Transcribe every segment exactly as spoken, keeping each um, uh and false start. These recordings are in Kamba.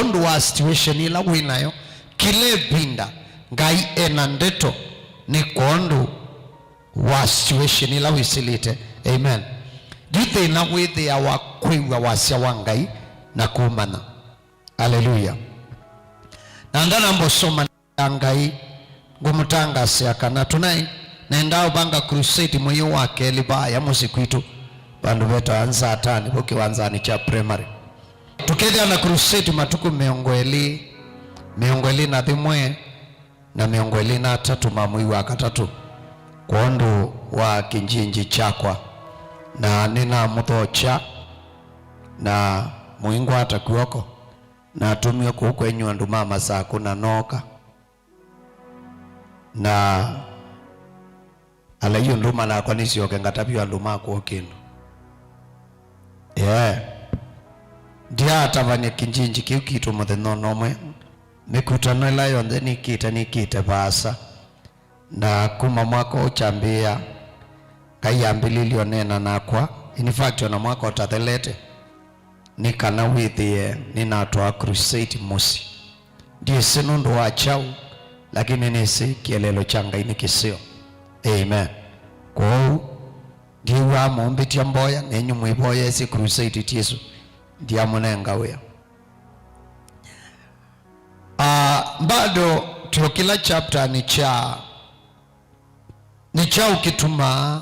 kwondũ wa situation ĩla wĩ nayo, kĩla ĩvinda Ngai ena ndeto nĩ kwondũ wa situation ĩla wĩsĩlĩte. Amen. Yu thĩna wĩthĩawa kwĩw'a wasya wa Ngai na kũmanya. Haleluya. Na ndanamba ũsoma ya Ngai, ngũmũtangaasĩa kana tonight nendaa ũvanga crusade mũio wa kelĩ vaya mũsyĩ kwitũ, vandũ vetawa Nzatani, vo kĩwanzanĩ kya primary. Tũkethĩa na crusade matukũ mĩongo ĩlĩ, mĩongo ĩlĩ na yĩmwe, na mĩongo ĩlĩ na atatũ ma mwei wa katatũ, kwondũ wa kĩnjinji kyakwa, na nĩnamũthokya, na mũingwata kw'oko, natũmiwe kũu kwenyu andũ ma Masakũ, na nooka, na ala yu ndũma nakwa nĩsyoke ngatavye andũ makwa o kĩndũ. Yeah. Ndyaatavany'a kĩnjinji kĩu kitũ mũthenya o na ũmwe. Mĩkutano ĩla yonthe nĩkĩte, nĩkĩte vaasa. Na kuma mwaka ũũ kyambĩĩa, Ngai ambĩlĩlye ũneena nakwa. In fact, o na mwaka ũtathelete, nĩ kana wĩthĩe nĩnatwaa crusade mũsyĩ. Ndyĩsĩ nũndũ wa kyaũ, lakini nĩsĩ kĩeleelo kya Ngai nĩ kĩseo. Amen. Kwoou, ndyĩw'aa mũmbĩtya mboya, nenyu mwĩvoyeesye crusade ti ĩsu, ndyamũnenga wĩa. Ah, bado tyo kĩla chapter nĩ kya Nĩ kyaũ kĩtumaa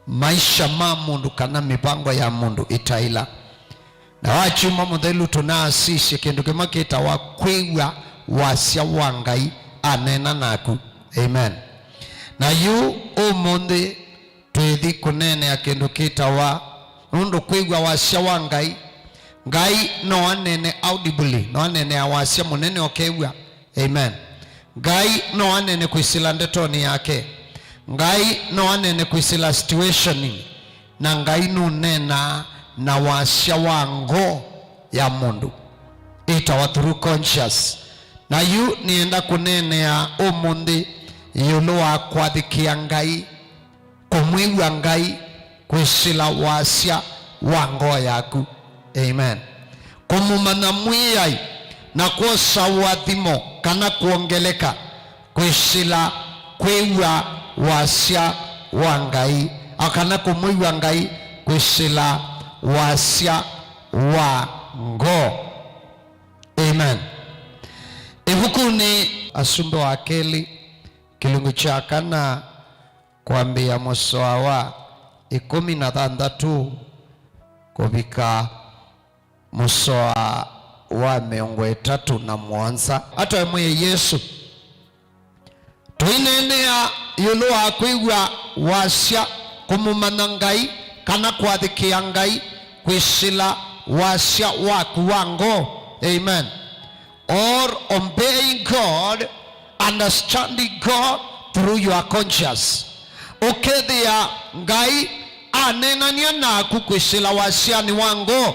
maisha ma mũndũ kana mĩvango ya mũndũ ĩtaĩla? Na wakyumwa mũthelu tũnaasisye kĩndũ kĩmwe kĩtawa kwĩw'a wasya wa Ngai aneena naku. Amen. Na yu ũmũnthĩ twĩthi kũneenea kĩndũ kĩtawa, nũndũ kwĩw'a wasya wa Ngai, Ngai no aneene audibly, no aneenea wasya mũnene ũkew'a. Amen. Ngai no aneene kwĩsĩla ndetonĩ yake. Ngai no aneene kwĩsĩla situationinĩ. Na Ngai nũneenaa na wasya wa ngoo ya mũndũ. Ĩtawa through conscious. Na yu nĩenda kũneenea ũmũnthĩ ĩũlũ wa kwathĩkĩa Ngai. Kũmwĩw'a Ngai kwĩsĩla wasya wa ngoo yaku. Amen. Kũmũmanya Mwĩai na kwosa ũathimo kana kwongeleka kwĩsĩla kwĩw'a wasya wa Ngai, a, kana kũmwĩw'a Ngai kwĩsĩla wasya wa ngoo. Amen. Ĩvukunĩ Asumbĩ wa Kelĩ, kĩlungu kya kana, kwambĩĩa mũsoa wa ĩkũmi na thanthatũ kũvika mũsoa wa mĩongo ĩtatũ na mũonza. Atwae mwĩe Yesũ. Tũineenea ĩũlũ wa kwĩw'a wasya, kũmũmanya Ngai, kana kwathĩkĩa Ngai kwĩsĩla wasya waku wa ngoo. Amen. Or obeying God, understanding God through your conscience. Ũkethĩa Ngai aneenany'a naku kwĩsĩla wasyanĩ wa ngoo,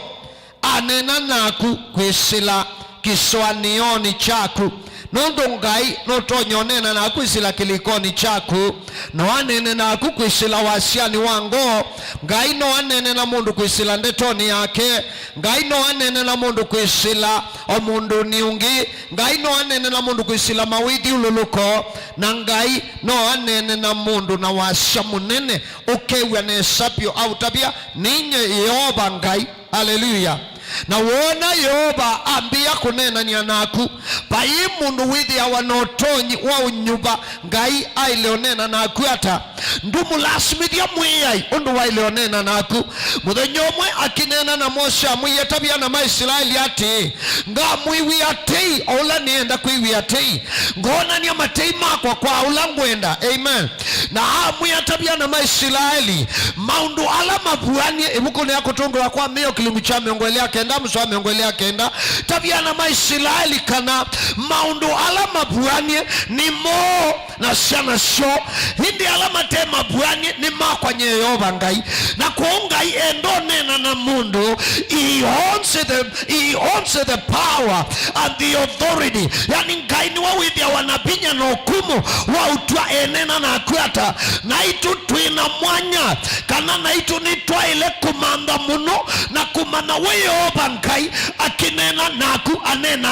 aneena naku kwĩsĩla kĩsũanĩonĩ kyaku, nũndũ Ngai nũtonya ũneena naku kwĩsĩla kĩlĩkonĩ kyaku, no aneene naku kwĩsĩla wasyanĩ wa ngoo. Ngai no aneene na mũndũ kwĩsĩla ndetonĩ yake. Ngai no aneene na mũndũ kwĩsĩla o mũndũnĩ ũngĩ. Ngai no aneene na mũndũ kwĩsĩla mawĩthyũlũlũko. Na Ngai no aneene na mũndũ na wasya mũnene, ũkew'a nesa vyũ aũtavya, "Ninyie Yeova Ngai." Aleluya. Na woona Yeova ambĩĩa kũneenany'a naku, vai mũndũ wĩthĩawa na ũtonyi wa ũnyuva Ngai aĩle ũneena naku ata. Ndũmũlasimĩthya Mwĩai ũndũ waĩle ũneena naku. Mũthenya ũmwe akĩneena na Mose amwĩie, "Tavya ana ma Isilaeli atĩĩ, 'Ngamwĩw'ĩa tei o ũla nĩenda kwĩw'ĩa tei, ngoonany'a matei makwa kwa ũla ngwenda.'" Amen. Na amwĩa, "Tavya ana ma Isilaeli maũndũ ala mavuanie." Ĩvukunĩ ya Kũtũngĩlwa kwa Mĩao kĩlungu kya mĩongo ĩlĩ ya kenda, mũsoa wa mĩongo ĩlĩ ya kenda, "Tavya ana ma Isilaeli kana maũndũ ala mavuanie nĩ moo na syana syoo, ĩndĩ ala mate mavuanie nĩ makwa nyie Yeova Ngai." Na kwoou Ngai enda ũneena na mũndũ, he owns the, he owns the power and the authority. Yani Ngai nĩwe wĩthĩawa na vinya na ũkũmũ wa ũtw'a eneena naku ata. Naitũ twĩ na mwanya, kana naitũ nĩtwaĩle kũmantha mũno na kũmanya we Yeova Ngai akĩneena naku, aneena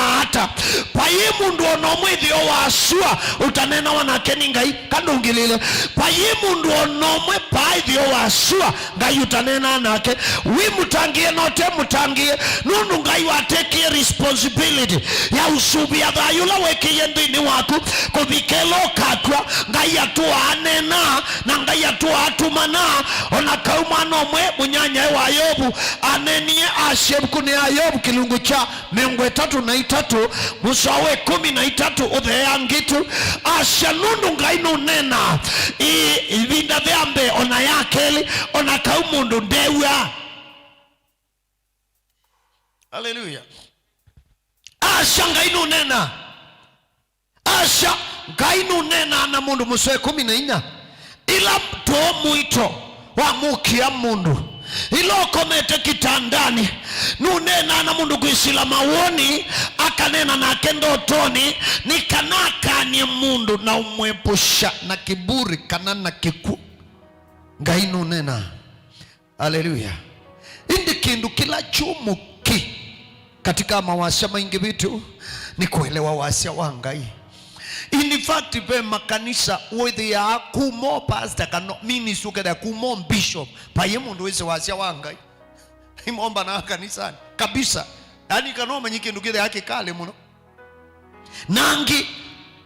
mũndũ o na ũmwe ĩtheo wa sua ũtaneenawa nake nĩ Ngai, ka ndũngĩlĩle? Vayĩ mũndũ o na ũmwe vaa ĩtheo wa sua Ngai ũtaneenaa nake. Wĩmũtangĩĩe na ũtemũtangĩĩe, nũndũ Ngai watekĩe responsibility ya ũsũvĩa thayũ ũla wekĩie nthĩnĩ waku kũvika ĩla ũkakw'a. Ngai atũaa aneenaa, na Ngai atũaa atũmanaa. O na kau mwana ũmwe mũnyanyae wa Yovu aneenie, asya ĩvukunĩ ya Yovu kĩlungu kya mĩongo ĩtatũ na itatũ, mũsoa wa ĩkũmi na itatũ ũtheea ngĩtu, asya, nũndũ Ngai nũneenaa, ĩ, ĩvinda ya mbee, o na ya kelĩ, o na kau mũndũ ndew'aa. Haleluya. Asya, Ngai nũneenaa. Asya, Ngai nũneenaa na mũndũ. Mũsoa ĩkũmi na inya, ĩla too mũito wamũkĩa mũndũ, ĩla ũkomete kĩtandanĩ, nũneenaa na mũndũ kwĩsĩla mawoni, akaneena nake ndotonĩ, nĩ kana akany'e mũndũ na ũmwepusha na kĩburi kana na kĩkw'ũ. Ngai nũneenaa. Haleluya. Ĩndĩ kĩndũ kĩla kyũmũki katika mawasya maingĩ vitũ nĩ kũelewa wasya wa Ngai. In fact, ve makanisa wĩthĩaa kuma o pastor kana ministry, ũkethĩa kuma o bishop, vayĩ mũndũ wĩsĩ wasya wa Ngai. Imomba na kanisani kabisa. Yaani, kana ũmenye kĩndũ kĩthĩaa kĩkalĩ mũno. Na angĩ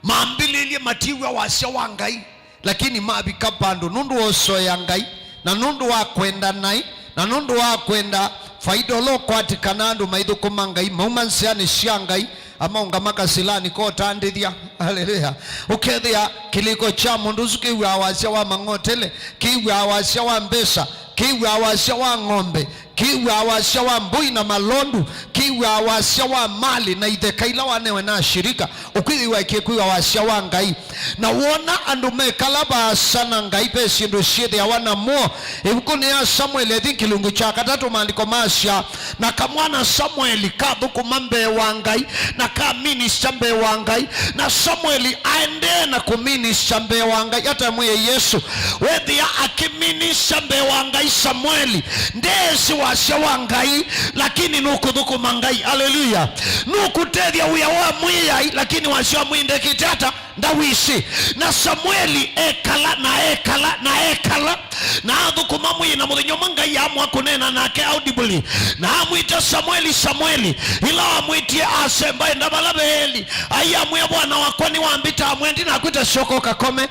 mambĩlĩlye matiw'a wasya wa Ngai, lakini mavika vandũ, nũndũ wa ũsoea Ngai, na nũndũ wa kwenda naĩ, na nũndũ wa kwenda faida ũla ũkwatĩkana, andũ maithũkũma Ngai, mauma nzĩanĩ sya Ngai, amaũngama kasilani kotandĩthya. Haleluya. Ũkethĩa kĩlĩko kya mũndũ ũsu kĩw'aa wasya wa mang'otele, kĩw'aa wasya wa mbesa, kĩw'aa wasya wa ng'ombe, kĩw'aa wasya wa mbũi na malondu, kĩw'aa wasya wa mali na itheka ila wanewe na ashirika, ũkwĩthĩwa kĩkwĩw'a wasya wa Ngai. Na wona andũ mekala vaasa na Ngai, ve syĩndũ syĩthĩawa na muo. Ĩvukunĩ ya Samueli, I think, kĩlungu kya katatũ, maandĩko masya, na kamwana Samueli kathũkũma mbee wa Ngai, na kaminista mbee wa Ngai, na Samueli aendee na kũminista mbee wa Ngai, atamwĩe Yesu. Wethĩa akĩminista mbee wa Ngai, Samueli ndeesĩ wasya wa Ngai, lakini nũkũthũkũma Ngai. Aleluya! Nũkũtethya wĩa wa Mwĩai, lakini wasya wa Mwĩai ndekĩte ata? Ndawĩsĩ. Na Samueli ekala, na ekala, na ekala, na athũkũma Mwĩai, na mũthenya ũmwe Ngai amũa kũneena nake audibly, na amwĩta, "Samueli, Samueli." Ĩla wamwĩtie, asemba enda vala ve Eli. Ai amwĩa, "Bwana wakwa nĩwambĩta, amwĩa ndinakwĩta, syoka ũkakome."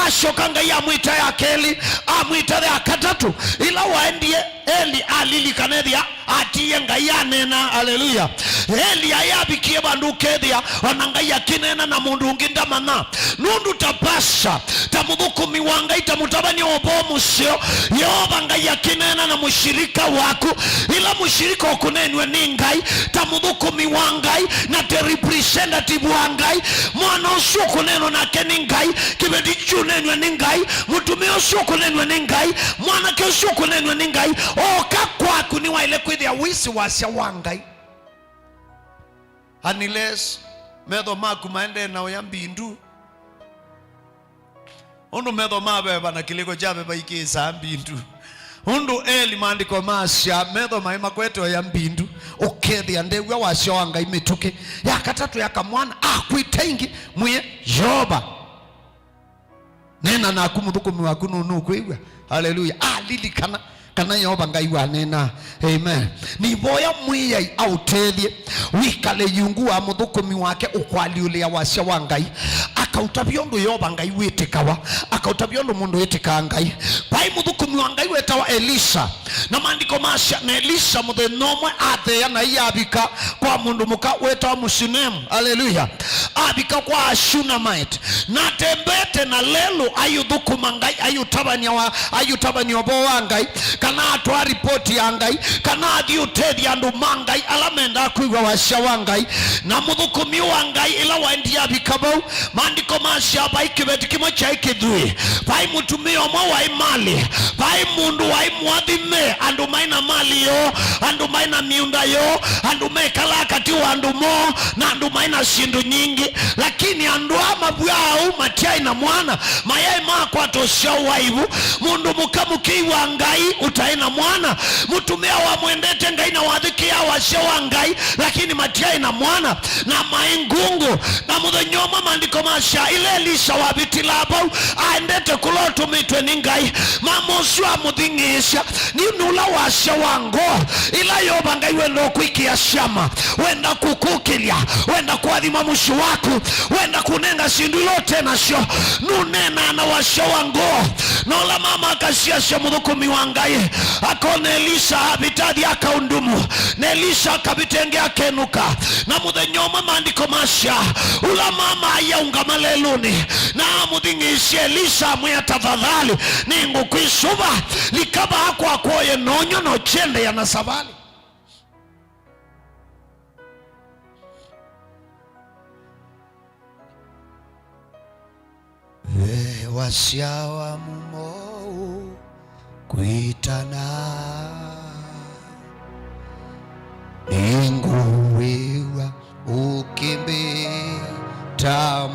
Asyoka Ngai amwĩta ya kelĩ, amwĩta ya katatũ. Ĩla waendie, Eli alilikana ethĩa atiie Ngai aneena. Aleluya! Eli aĩ avikie vandũ ũkethĩa ona Ngai akĩneena na mũndũ ũngĩ ndamanya. Nũndũ ta pastor, ta mũthũkũmi wa Ngai, ta mũtavany'a wa ũvoo mũseo, Yeova Ngai akĩneena na mũshirika waku, ĩla mũshirika ũkũneenw'e nĩ Ngai, ta mũthũkũmi wa Ngai, na ta representative wa Ngai, mwana ũsu ũkũneenwa nake nĩ Ngai, kĩveti kyũneenw'e nĩ Ngai, mũtumĩa ũsu ũkũneenw'e nĩ Ngai, mwanake ũsu ũkũneenw'e nĩ Ngai, oka kwaku nĩwaĩle kwĩthĩa wĩsĩ wasya wa Ngai. Unless metho maku maendee na ũya mbindu. Ũndũ metho ma veva na kĩlĩko kya veva ikĩĩsaa mbindu. Ũndũ Eli maandĩko masya, metho maĩ makwete ũya mbindu, ũkethĩa ndew'a wasya wa Ngai mĩtũkĩ. Ya katatũ ya kamwana, akwĩta ĩngĩ, mwĩe, "Yeova, neena naku, mũthũkũmi waku nũ-, nũkwĩw'a." Haleluya. Alilikana kana Yeova Ngai waneenaa. Amen. Nĩvoya Mwĩai aũtethye wĩkale yungu wa mũthũkũmi wake ũkwalyũlĩa wasya wa Ngai. Akaũtavya ũndũ Yeova Ngai wĩtĩkawa. Akaũtavya ũndũ mũndũ wĩtĩkaa Ngai. Vai mũthũkũmi wa Ngai wetawa Elisa. Na maandĩko masya, na Elisa mũthenya ũmwe atheea na ĩyavika kwa mũndũ mũka wetawa Mũsunemu. Aleluya. Avika kwa Ashunamite. Na atembete na lelũ, ayũthũkũma Ngai, ayũtavany'a wa, ayũtavany'a ũvoo wa Ngai, kana atwaa ripoti ya Ngai, kana athi ũtethya andũ ma Ngai ala mendaa kwĩw'a wasya wa Ngai. Na mũthũkũmi wa Ngai, ĩla waendie avika vau, maandĩko Maandĩko masya vai kĩveti kĩmwe kyaĩ kĩthui, vai mũtumĩa ũmwe waĩ malĩ, vai mũndũ waĩ mũathime, andũ maĩ na malĩ yoo, andũ maĩ na mĩũnda yoo, andũ mekalaa katĩ wa andũ moo, na andũ maĩ na syĩndũ nyingĩ. Lakini andũ aa mavw'aa ũu matyaĩ na mwana, mayaĩ makwata ũsyao wa ĩvu. Mũndũ mũka mũkĩi wa Ngai ũtaĩ na mwana, mũtumĩa wamwendete Ngai na wathĩkĩaa wasya wa Ngai, lakini matyaĩ na mwana, na maĩ ngungu. Na mũthenya ũmwe maandĩko masya, ĩla Elisa wavĩtĩlaa vau, aendete kũla ũtũmĩtwe nĩ Ngai, mama ũsu amũthing'ĩĩsya. Nĩ, nĩ ũla wasya wa ngoo, ĩla Yeova Ngai wenda ũkwĩkĩa syama, wenda kũkũkĩlya, wenda kũathima mũsyĩ waku, wenda kũnenga syĩndũ ila ũte nasyo. Nũneenaa na wasya wa ngoo. Na ũla mama akasiasya mũthũkũmi wa Ngai, akona Elisa avĩta athi akaũndumu, na Elisa akavĩta ĩngĩ akenũka. Na mũthenya ũmwe maandĩko masya, ũla mama ayaũngama lelũnĩ, na amũthing'ĩĩsya Elisa amwĩa, "Tafadhali, nĩngũkwĩsũva, lika vaa kwakwa ũye nonyo na ũkyendeea na savalĩ." Ve wasya wa mumo ũkwĩtana, nĩngũwĩw'a ũkĩmbĩta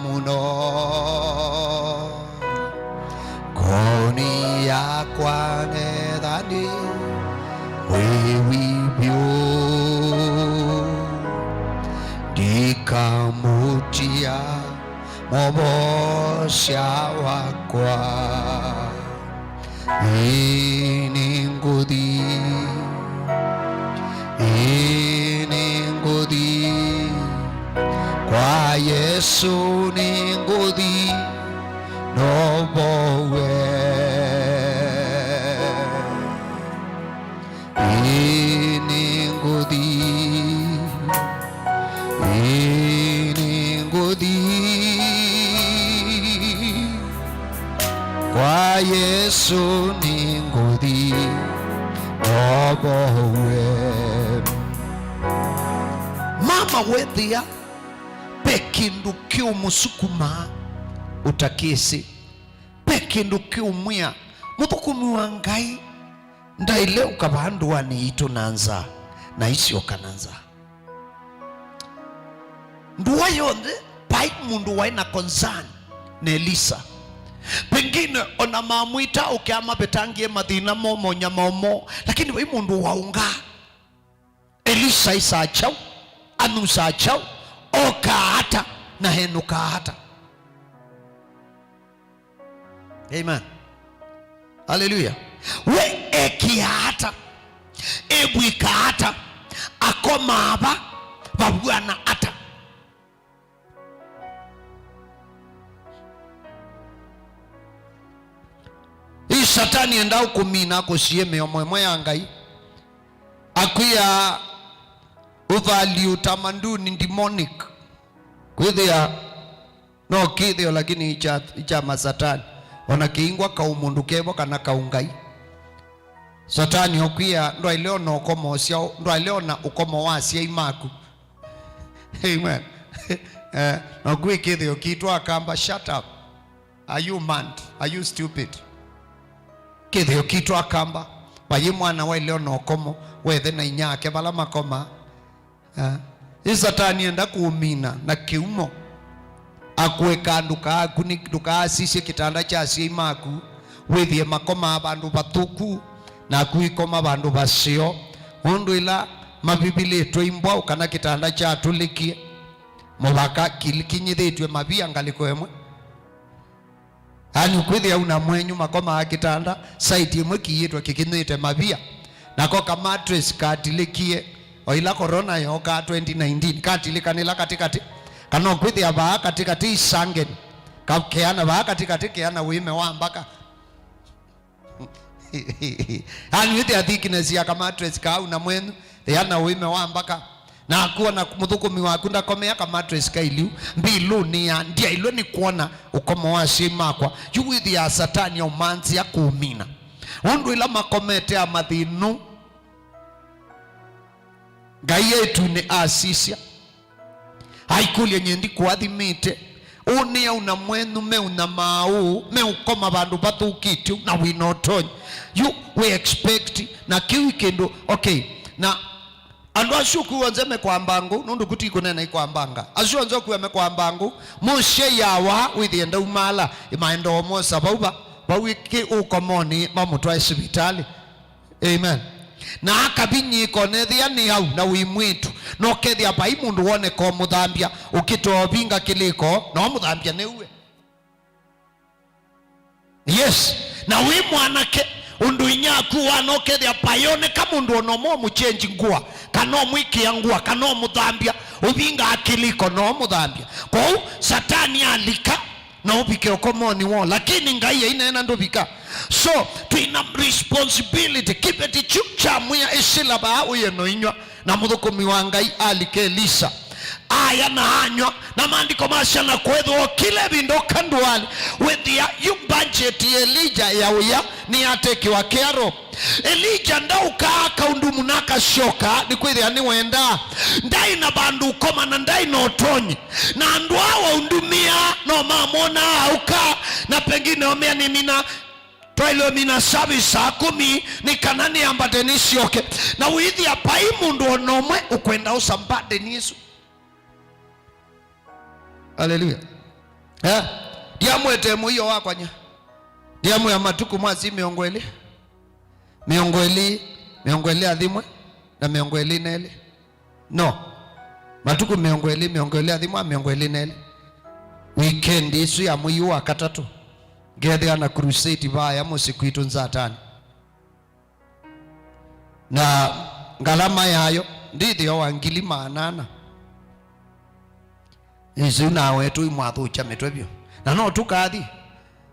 mũno. Ngoonĩ yakwa netha nĩ mwĩwi vyũ, ndikamũtia Mũvosya wakwa, ĩĩ nĩngũthi, ĩĩ nĩngũthi, kwa Yesũ nĩngũthi, novowe. Ĩĩ nĩngũthi, ĩĩ nĩngũthi, kwa Yesũ nĩngũthi, novowe. Mama wethĩa ve kĩndũ kĩũmũsukumaa ũtakĩsĩ, ve kĩndũ kĩũmwĩa, mũthũkũmi wa Ngai, ndaĩle ũka vaa ndũanĩ yitũ na nzaa, na isyoka na nzaa. Ndũa yonthe, vai mũndũ waĩ na concern na Elisa. Pengine ona mamwĩta ũke amavetangĩe mathĩna moo, monyama moo, lakini vai mũndũ waũngaa. Elisa aisaa kyaũ, anusaa kyaũ, okaa ata, na enũkaa ata? Amen. Haleluya. We ekĩaa ata? Evw'ĩkaa ata? Akomaa va? Vavw'ana ata? Ĩ Satani endaa kũmina kũsiĩ mĩomo ĩmwe ya Ngai. Akwĩa ũvali, utamaduni demonic. Kwĩthĩa no kĩthĩo, lakini ikya, ikya masatani. Ona kĩingwa kaũ mũndũ kevo kana kaũ Ngai. Satani okwĩa ndwaĩle ona ũkomo ũsyao, ndwaĩle ona ũkomo wa asyai maku. Amen. Eh, na kwĩ kĩthĩo kitũ Akamba, shut up. Are you mad? Are you stupid? Kĩthĩo kitũ Akamba, vayĩ mwana waĩle ona ũkomo, wethe na inyake vala makomaa. Eh, ĩ Satani enda kũũmina na kĩumo. Akũĩka ndũkaaku-, ndũkaasisye kĩtanda kya asyai maku, wĩthĩe makomaa vandũ vathũku, naku ikoma vandũ vaseo. Ũndũ ĩla mavivilĩtwe imbwa kana kĩtanda kyatũlĩkie, mũvaka kili-, kinyithĩtw'e mavia ngalĩko ĩmwe. Yaani, ũkwĩthĩa una mwenyu makomaa kĩtanda, side ĩmwe kĩiyĩtwe kĩkinyĩte mavia, nako ka mattress katilĩkie, o ĩla corona yookaa twenty nineteen, katilĩkanĩla katĩkatĩ, kana ũkwĩthĩa vaa katĩkatĩ isangeni, ka-, keana vaa katĩkatĩ, keana ũĩme wa mbaka. Yaani, wĩthĩa thickness ya ka mattress kaa una mwenyu, keana ũĩme wa mbaka. Naku ona mũthũkũmi waku ndakomea ka mattress ka iliu, mbilũnĩ ya ndyaĩlwe nĩ kwona ũkomo wa asyai makwa. Yu wĩthĩaa Satani aumanzĩa kũũmina. Ũndũ ĩla makomete amathĩnũ, Ngai eĩtunĩ asisya, aikũlya, "Nyie ndikũathimĩte, Ũũ nĩ auna mwenyu meunyamaa ũũ, meũkoma vandũ vathũkĩtye ũu, na wĩ na ũtonyi. You, we expect, na kĩu kĩndũ, okay, na andũ asu ũkwĩw'a nze mekwambanga ũu, nũndũ kuti kũneena ikwambanga. Asu onthe ũkwĩw'a mekwambanga ũu, mũsyai awa wĩthĩe ndaumala, maenda ũmosa vau va, vau ĩkĩ ũkomonĩ, mamũtwae sivitalĩ. Amen. Na akavinyĩĩka onethĩa nĩ au na wĩ mwĩĩtu, na ũkethĩa vai mũndũ woneka ũmũthambya, ũkĩtovinga kĩlĩko, na ũmũthambya nĩwe. Yes. Na wĩ mwanake, ũndũ inyia aku wana ũkethĩa vayoneka mũndũ ona ũmwe ũmũchenji ngũa, kana ũmwĩkĩa ngũa, kana ũmũthambya, ũvingaa kĩlĩko na ũmũthambya. Kwoou Satani alika, na ũvike ũkomonĩ woo, lakini Ngai aineena ndũvika. So, twĩna responsibility, kĩveti kyu kya mwĩa ĩsĩla vaa ũye no inyw'a, na mũthũkũmi wa Ngai alika Elisa. Aya na anywa, na maandĩko masya na kwĩthĩwa kĩla ĩvinda ũka ndũanĩ, wĩthĩa yu budget ya Elija ya ũya nĩyatekiwa kĩaro. Elija ndaũkaa kaundumu na akasyoka, nĩkwĩthĩa nĩwendaa. Ndaĩ na vandũ ũkoma na ndaĩ na ũtonyi. Na andũ aa waundumĩa no mamwonaa aũka, na pengine omea nĩmina, twaĩle ũmina service saa kũmi nĩ kana nĩambate nĩsyoke. Na wĩthĩa vai mũndũ o na ũmwe ũkwenda ũsa burden ĩsu. Haleluya. Eh? Ndiamwete mũio wakwany'a. Ndiamwĩa matukũ mwasi mĩongo ĩlĩ. Mĩongo ĩlĩ, mĩongo ĩlĩ athimwe na mĩongo ĩlĩ na ĩlĩ. No. Matukũ mĩongo ĩlĩ, mĩongo ĩlĩ athimwa, mĩongo ĩlĩ na ĩlĩ. Weekend ĩsu ya mwei ũũ wa katatũ, ngethĩa na crusade vaya mũsyĩ kwitũ Nzatani. Na ngalama yayo ndĩthĩawa ngili maana ana. Isu nawe tũimwathũkya mĩtwe vyũ. Na no tũkathi.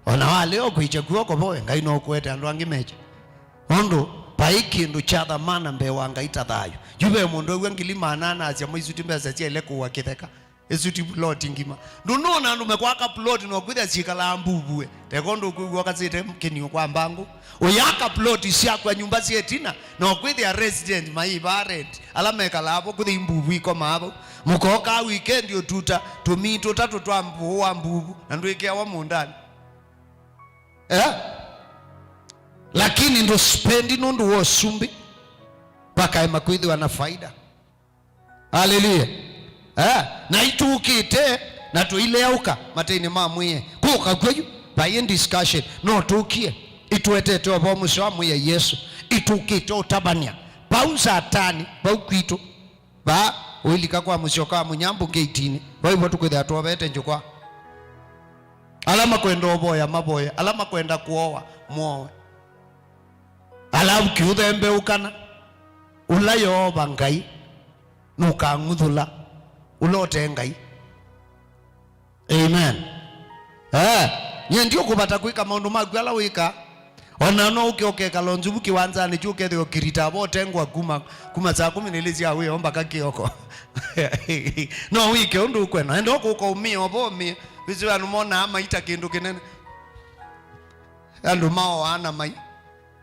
O na walea ũkwĩkya kw'oko voe, Ngai no ũkũete andũ angĩ mekye. Nũndũ vai kĩndũ kya thamana mbee wa Ngai ta thayũ. Yu ve mũndũ ew'a ngili maana ana asya, "Mwa, isu ti mbesa syaĩle kũũa kĩtheka. Ĩsu ti ploti ngima." Ndũnona andũ mekwaka ploti na ũkwĩthĩa syĩkalaa mbuvue. Teka ũndũ ũkwĩw'a ũkasĩte kĩniũ kwa mbangũ. Ũyaka ploti syakwa nyũmba sya ĩtina, na ũkwĩthĩa resident maĩ vaa rent, ala mekalaa vo kwĩthĩa imbuvu ikomaa vau. Mũkokaa weekend ũtuta tũmii tũtatũ twa mbũũ wa mbuvu, na ndwĩkĩawa mũũndanĩ. Eh? Lakini ndũspendi nũndũ wa ũsumbĩ, vakaema kwĩthĩwa na faida. Haleluya. Eh, na itũkĩte na tũileũka mateinĩ ma mwĩe. Kũka kw'o yu, vai discussion. No tũkie. Itũetete ũvoo mũseo wa mwĩe Yesũ. Itũkĩte ũtavany'a. Vau Satani, vau kwitũ. Vaa, ũilika kwa mũsyoka wa mũnyambũ ngeitinĩ. Vau ivo tũkwĩthĩa tũovete njũkwa. Ala makwenda ũvoya, mavoye. Ala makwenda kũoa, mũoe. Alavu kĩũthembeũkana, ũla Yeova Ngai nũkang'uthũla, ũla ũte Ngai. Amen. Eh, nyie ndiũkũvata kwĩka maũndũ maku ala wĩkaa. O na no ũke ũkekala nzuvu kĩwanzanĩ kyu ũkethĩa ũkirita vo ũtengwa kuma, kuma saa kũmi na ilĩ sya wĩoo mbaka kĩoko. No wĩke ũndũ ũkwenda. Enda ũkũka ũmĩe, ovo ũmĩe. Wĩsĩ andũ monaa maita kĩndũ kĩnene. Andũ maoaa na mai.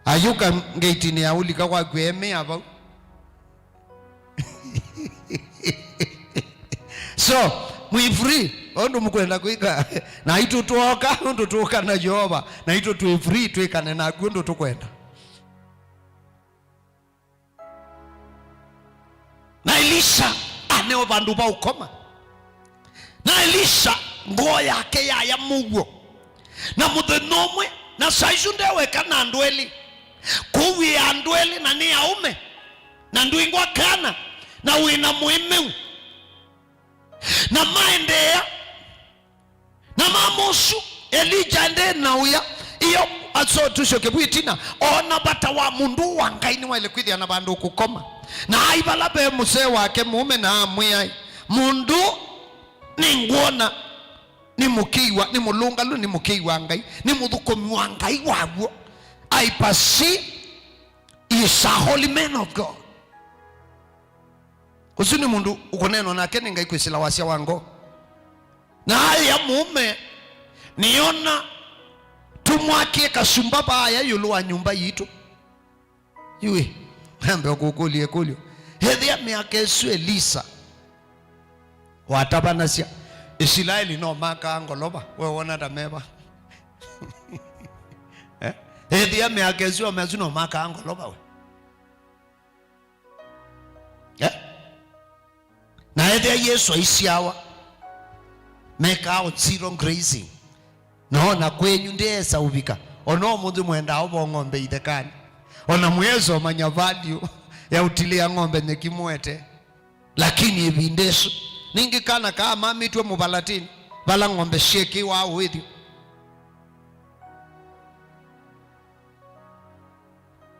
Ayũka ngeitinĩ ya ũlika kwaku emea vau. So, mwĩ free, ũndũ mũkwenda kwĩka. Naitũ twoka, ũndũ tũka na Yeova. Naitũ twĩ free, twĩkane naku ũndũ tũkwenda. Na Elisa aneo vandũ va ũkoma. Na Elisa ngoo yake yaya mũuo. Na mũthenya ũmwe, na saa isu ndeweka na andũ elĩ. Kũu wĩ andũ elĩ na nĩ aũme. Na ndwĩngwa kana, na wĩ na mũĩmĩu. Na maendeea. Na mama ũsu, Elija ende na ũya, iyo, aso tusyoke vu ĩtina, oona vata wa mũndũ wa Ngai nĩwaĩle kwĩthĩa na vandũ ũkũkoma. Na ai vala ve mũsee wake mũũme na amwĩa, "Mũndũ nĩngwona nĩ mũkĩi wa, nĩ mũlũngalu, nĩ mũkĩi wa Ngai, nĩ mũthũkũmi wa Ngai wa w'o. I perceive he is a holy man of God." Ũsu nĩ mũndũ ũkũneenwa nake nĩ Ngai kwĩsĩla wasya wa ngoo. Na aya mũũme, nĩona tũmwakĩe kasumba vaaya ĩũlũ wa nyũmba yitũ. Yu ĩ, nambe kũkũlya ĩkũlyo. Ethĩa mĩaka ĩsu Elisa watavanasya, Isilaeli no makaa ngolova, we wona ta meva? Eh? Ethĩa mĩaka ĩsu o mesu no makaa ngolova we. Eh? Na ethĩa Yesũ aisyawa, mekaa o zero grazing. Na ona kwenyu ndĩesa ũvika. Ona ũmũnthĩ mwendaa ũvo ng'ombe ithekanĩ. Ona mwĩesa ũmanya value ya ũtilĩa ng'ombe nyeki mũete. Lakini ĩvinda ĩsu, ningĩ kana kaa mamĩtw'e mũvalatĩnĩ, vala ng'ombe syekĩwa ũĩthyo.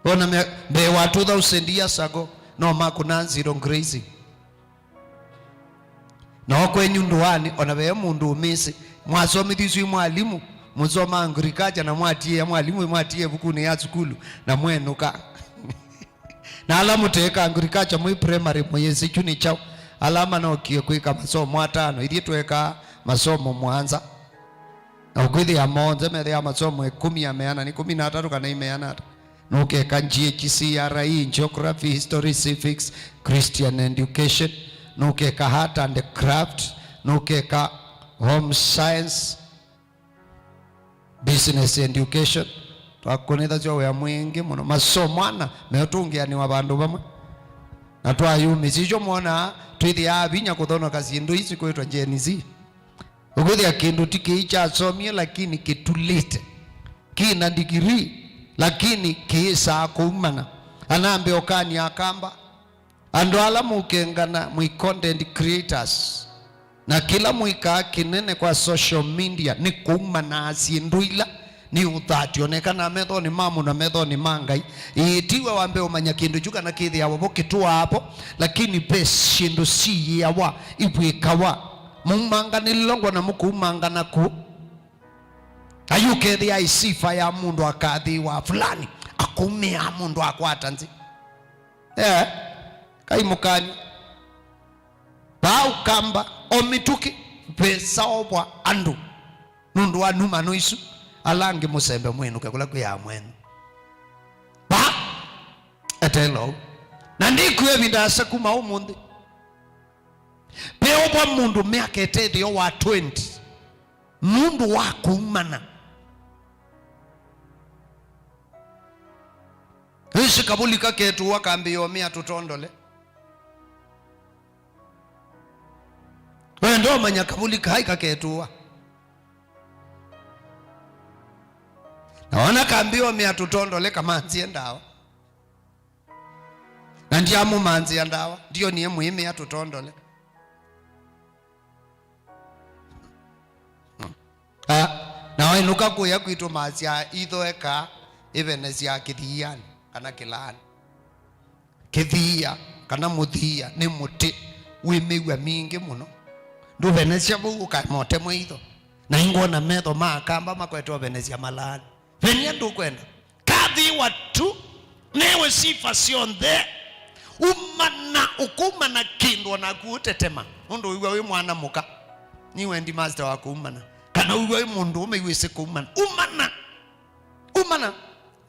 Ona me-, mbee wa two thousand years ago, no makũna zero grazing. No kwenyu ndũanĩ, ona ve mũndũ ũmĩsĩ, mwasomithĩsw'e mwalimũ, mũsoma agriculture na mwatiĩa mwalimũ, mwatiĩa ĩvukunĩ ya sukulu, na mwenũka. Na ala mũteeka agriculture mwĩ primary, mũyĩsĩ kyu nĩ kyaũ? Ala manokie kwĩka masomo atano, ithyĩ twekaa masomo mũonza. Na ũkwĩthĩa monthe methĩaa masomo ĩkũmi ya meana, nĩ ĩkũmi na atatũ kana imeana ata. Nũkeka G H C R E, Geography, History, Civics, Christian Education. Nũkeka Art and Craft. Nũkeka Home Science, Business Education. Twakũnĩthasya wĩa mwingĩ mũno. Masomo ana meũtũngĩanĩwa vandũ vamwe. Na twayumĩsya icio mwonaa twĩthĩaa vinya kũthonoka syĩndũ isi kwĩtwa Gen Z. Ũkwĩthĩa kĩndũ ti kĩi kyasomie, lakini kĩtulĩte. Kĩ na ndigirii, lakini kĩĩsaa kũumana. Anambe ũkani akamba. Andũ ala mũkengana mwĩ content creators, na kĩla mwĩkaa kĩnene kwa social media nĩ kũumanaa syĩndũ ila nĩ ũthati, onekana methonĩ ma mũndũ na methonĩ ma Ngai. Ĩĩ, tiwe wambe ũmanya kĩndũ kyu kana kĩthĩawa vo, kĩtũaa vo, lakini ve syĩndũ siyĩawa, ivw'ĩkawa. Maumanga nĩ longwa na mũkũumanga naku. Ayũkethĩa isifa ya mũndũ akathĩwa fulani, akaumĩa mũndũ akwata nzĩ. Eh, kai mũkani. Vaa ũkamba, o mĩtũkĩ, vesa ovwa andũ. Nũndũ wa numano isu, ala angĩ mũsembe mwĩnũke kũla kwĩ amwenyu. Vaa, etelo. Na ndikwĩa ĩvinda yasa kuma ũmũnthĩ. Veovwa mũndũ mĩaka ĩtethĩo wa twenty. Nũndũ wa kũumana. Ĩsĩ kavũli kaketũwa kambĩĩo mĩa tũtondole. We ndomanya kavũli kaĩ kaketũwa. Na wona kambĩĩo mĩa tũtondole kamanzie ndawa. Na ndyamũmanzĩa ndawa, ndionie mwĩmĩa tũtondole. Ah, na wainũka kũya kwitũ masya itho eka ĩvenesya kĩthianĩ kana kĩlaanĩ. Kĩthia kana mũthia nĩ mũtĩ wĩ mĩw'a mingĩ mũno. Ndũvenesya vau ũkaema ũtemwe itho. Na ingwona metho ma akamba makwete ũvenesya malaanĩ. Venia ndũkwenda. Kathĩwa tu newe sifa syonthe. Umana, ũkũmana kĩndũ o naku ũtetema. Nũndũ wĩw'a wĩ mwana mũka. Nĩ wendi master wa kũumana. Kana wĩw'a wĩ mũndũ ũme wĩsĩ kũumana. Umana. Umana.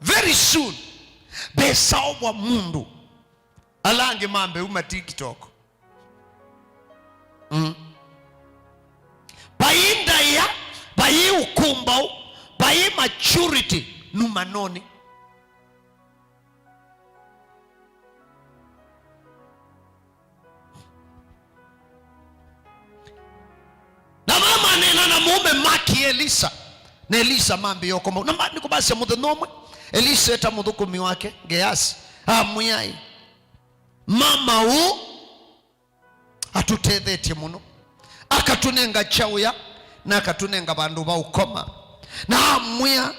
Very soon. Vesaovwa mũndũ. Ala angĩ mambe uma TikTok. Mm. Vai ndaĩa, vai ũkũmbaũ, vai maturity numanonĩ. Na mama nena na mũũme maki Elisa. Na Elisa mambĩĩa ũkũmbaũ. Na ma-, nĩkũvasya mũthenya ũmwe, Elisa eta mũthũkũmi wake, Geasi, amwĩai, mama ũũ atũtethetye mũno. Akatũnenga kyaũya, na akatũnenga vandũ va ũkoma. Na amwĩa,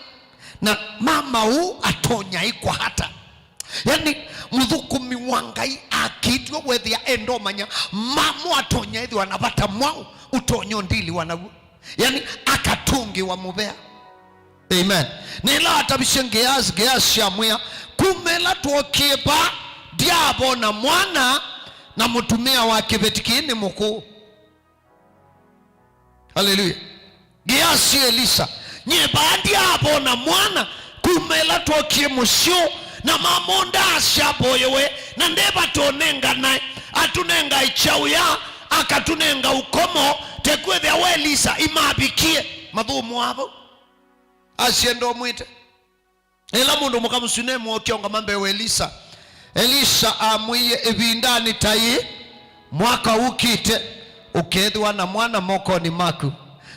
na mama ũũ atonya ĩkwa ata? Yani, mũthũkũmi wa Ngai akĩtw'a wethĩa endomanya, mama ũũ atonya ĩthĩwa na vata mwaũ, ũtonya ũndiliwa naw'o. Yani, akatũngĩwa mũvea. Amen. Nĩla atavisye Geasi, Geasi amwĩa, kuma ĩla twokie vaa, ndyavona mwana, na mũtumĩa wa kĩveti kĩĩ nĩ mũkũũ. Haleluya. Geasi Elisa, nyie vaa ndyavona mwana, kuma ĩla twokie mũsyĩ ũũ, na mama ũũ ndaasya avoyewe, na ndevatonenganae, atũnengae kyaũya, akatũnenga ũkomo, te Kwĩthĩa we Elisa imavikie mathũmũa vau. Asyenda ũmwĩte. Ĩla mũndũ mũka Mũsunemu ookie ũngama mbee wa Elisa, Elisa amwĩie, "Ĩvindanĩ ta yĩĩ, mwaka ũkĩte, ũkeethĩwa na mwana mokonĩ maku."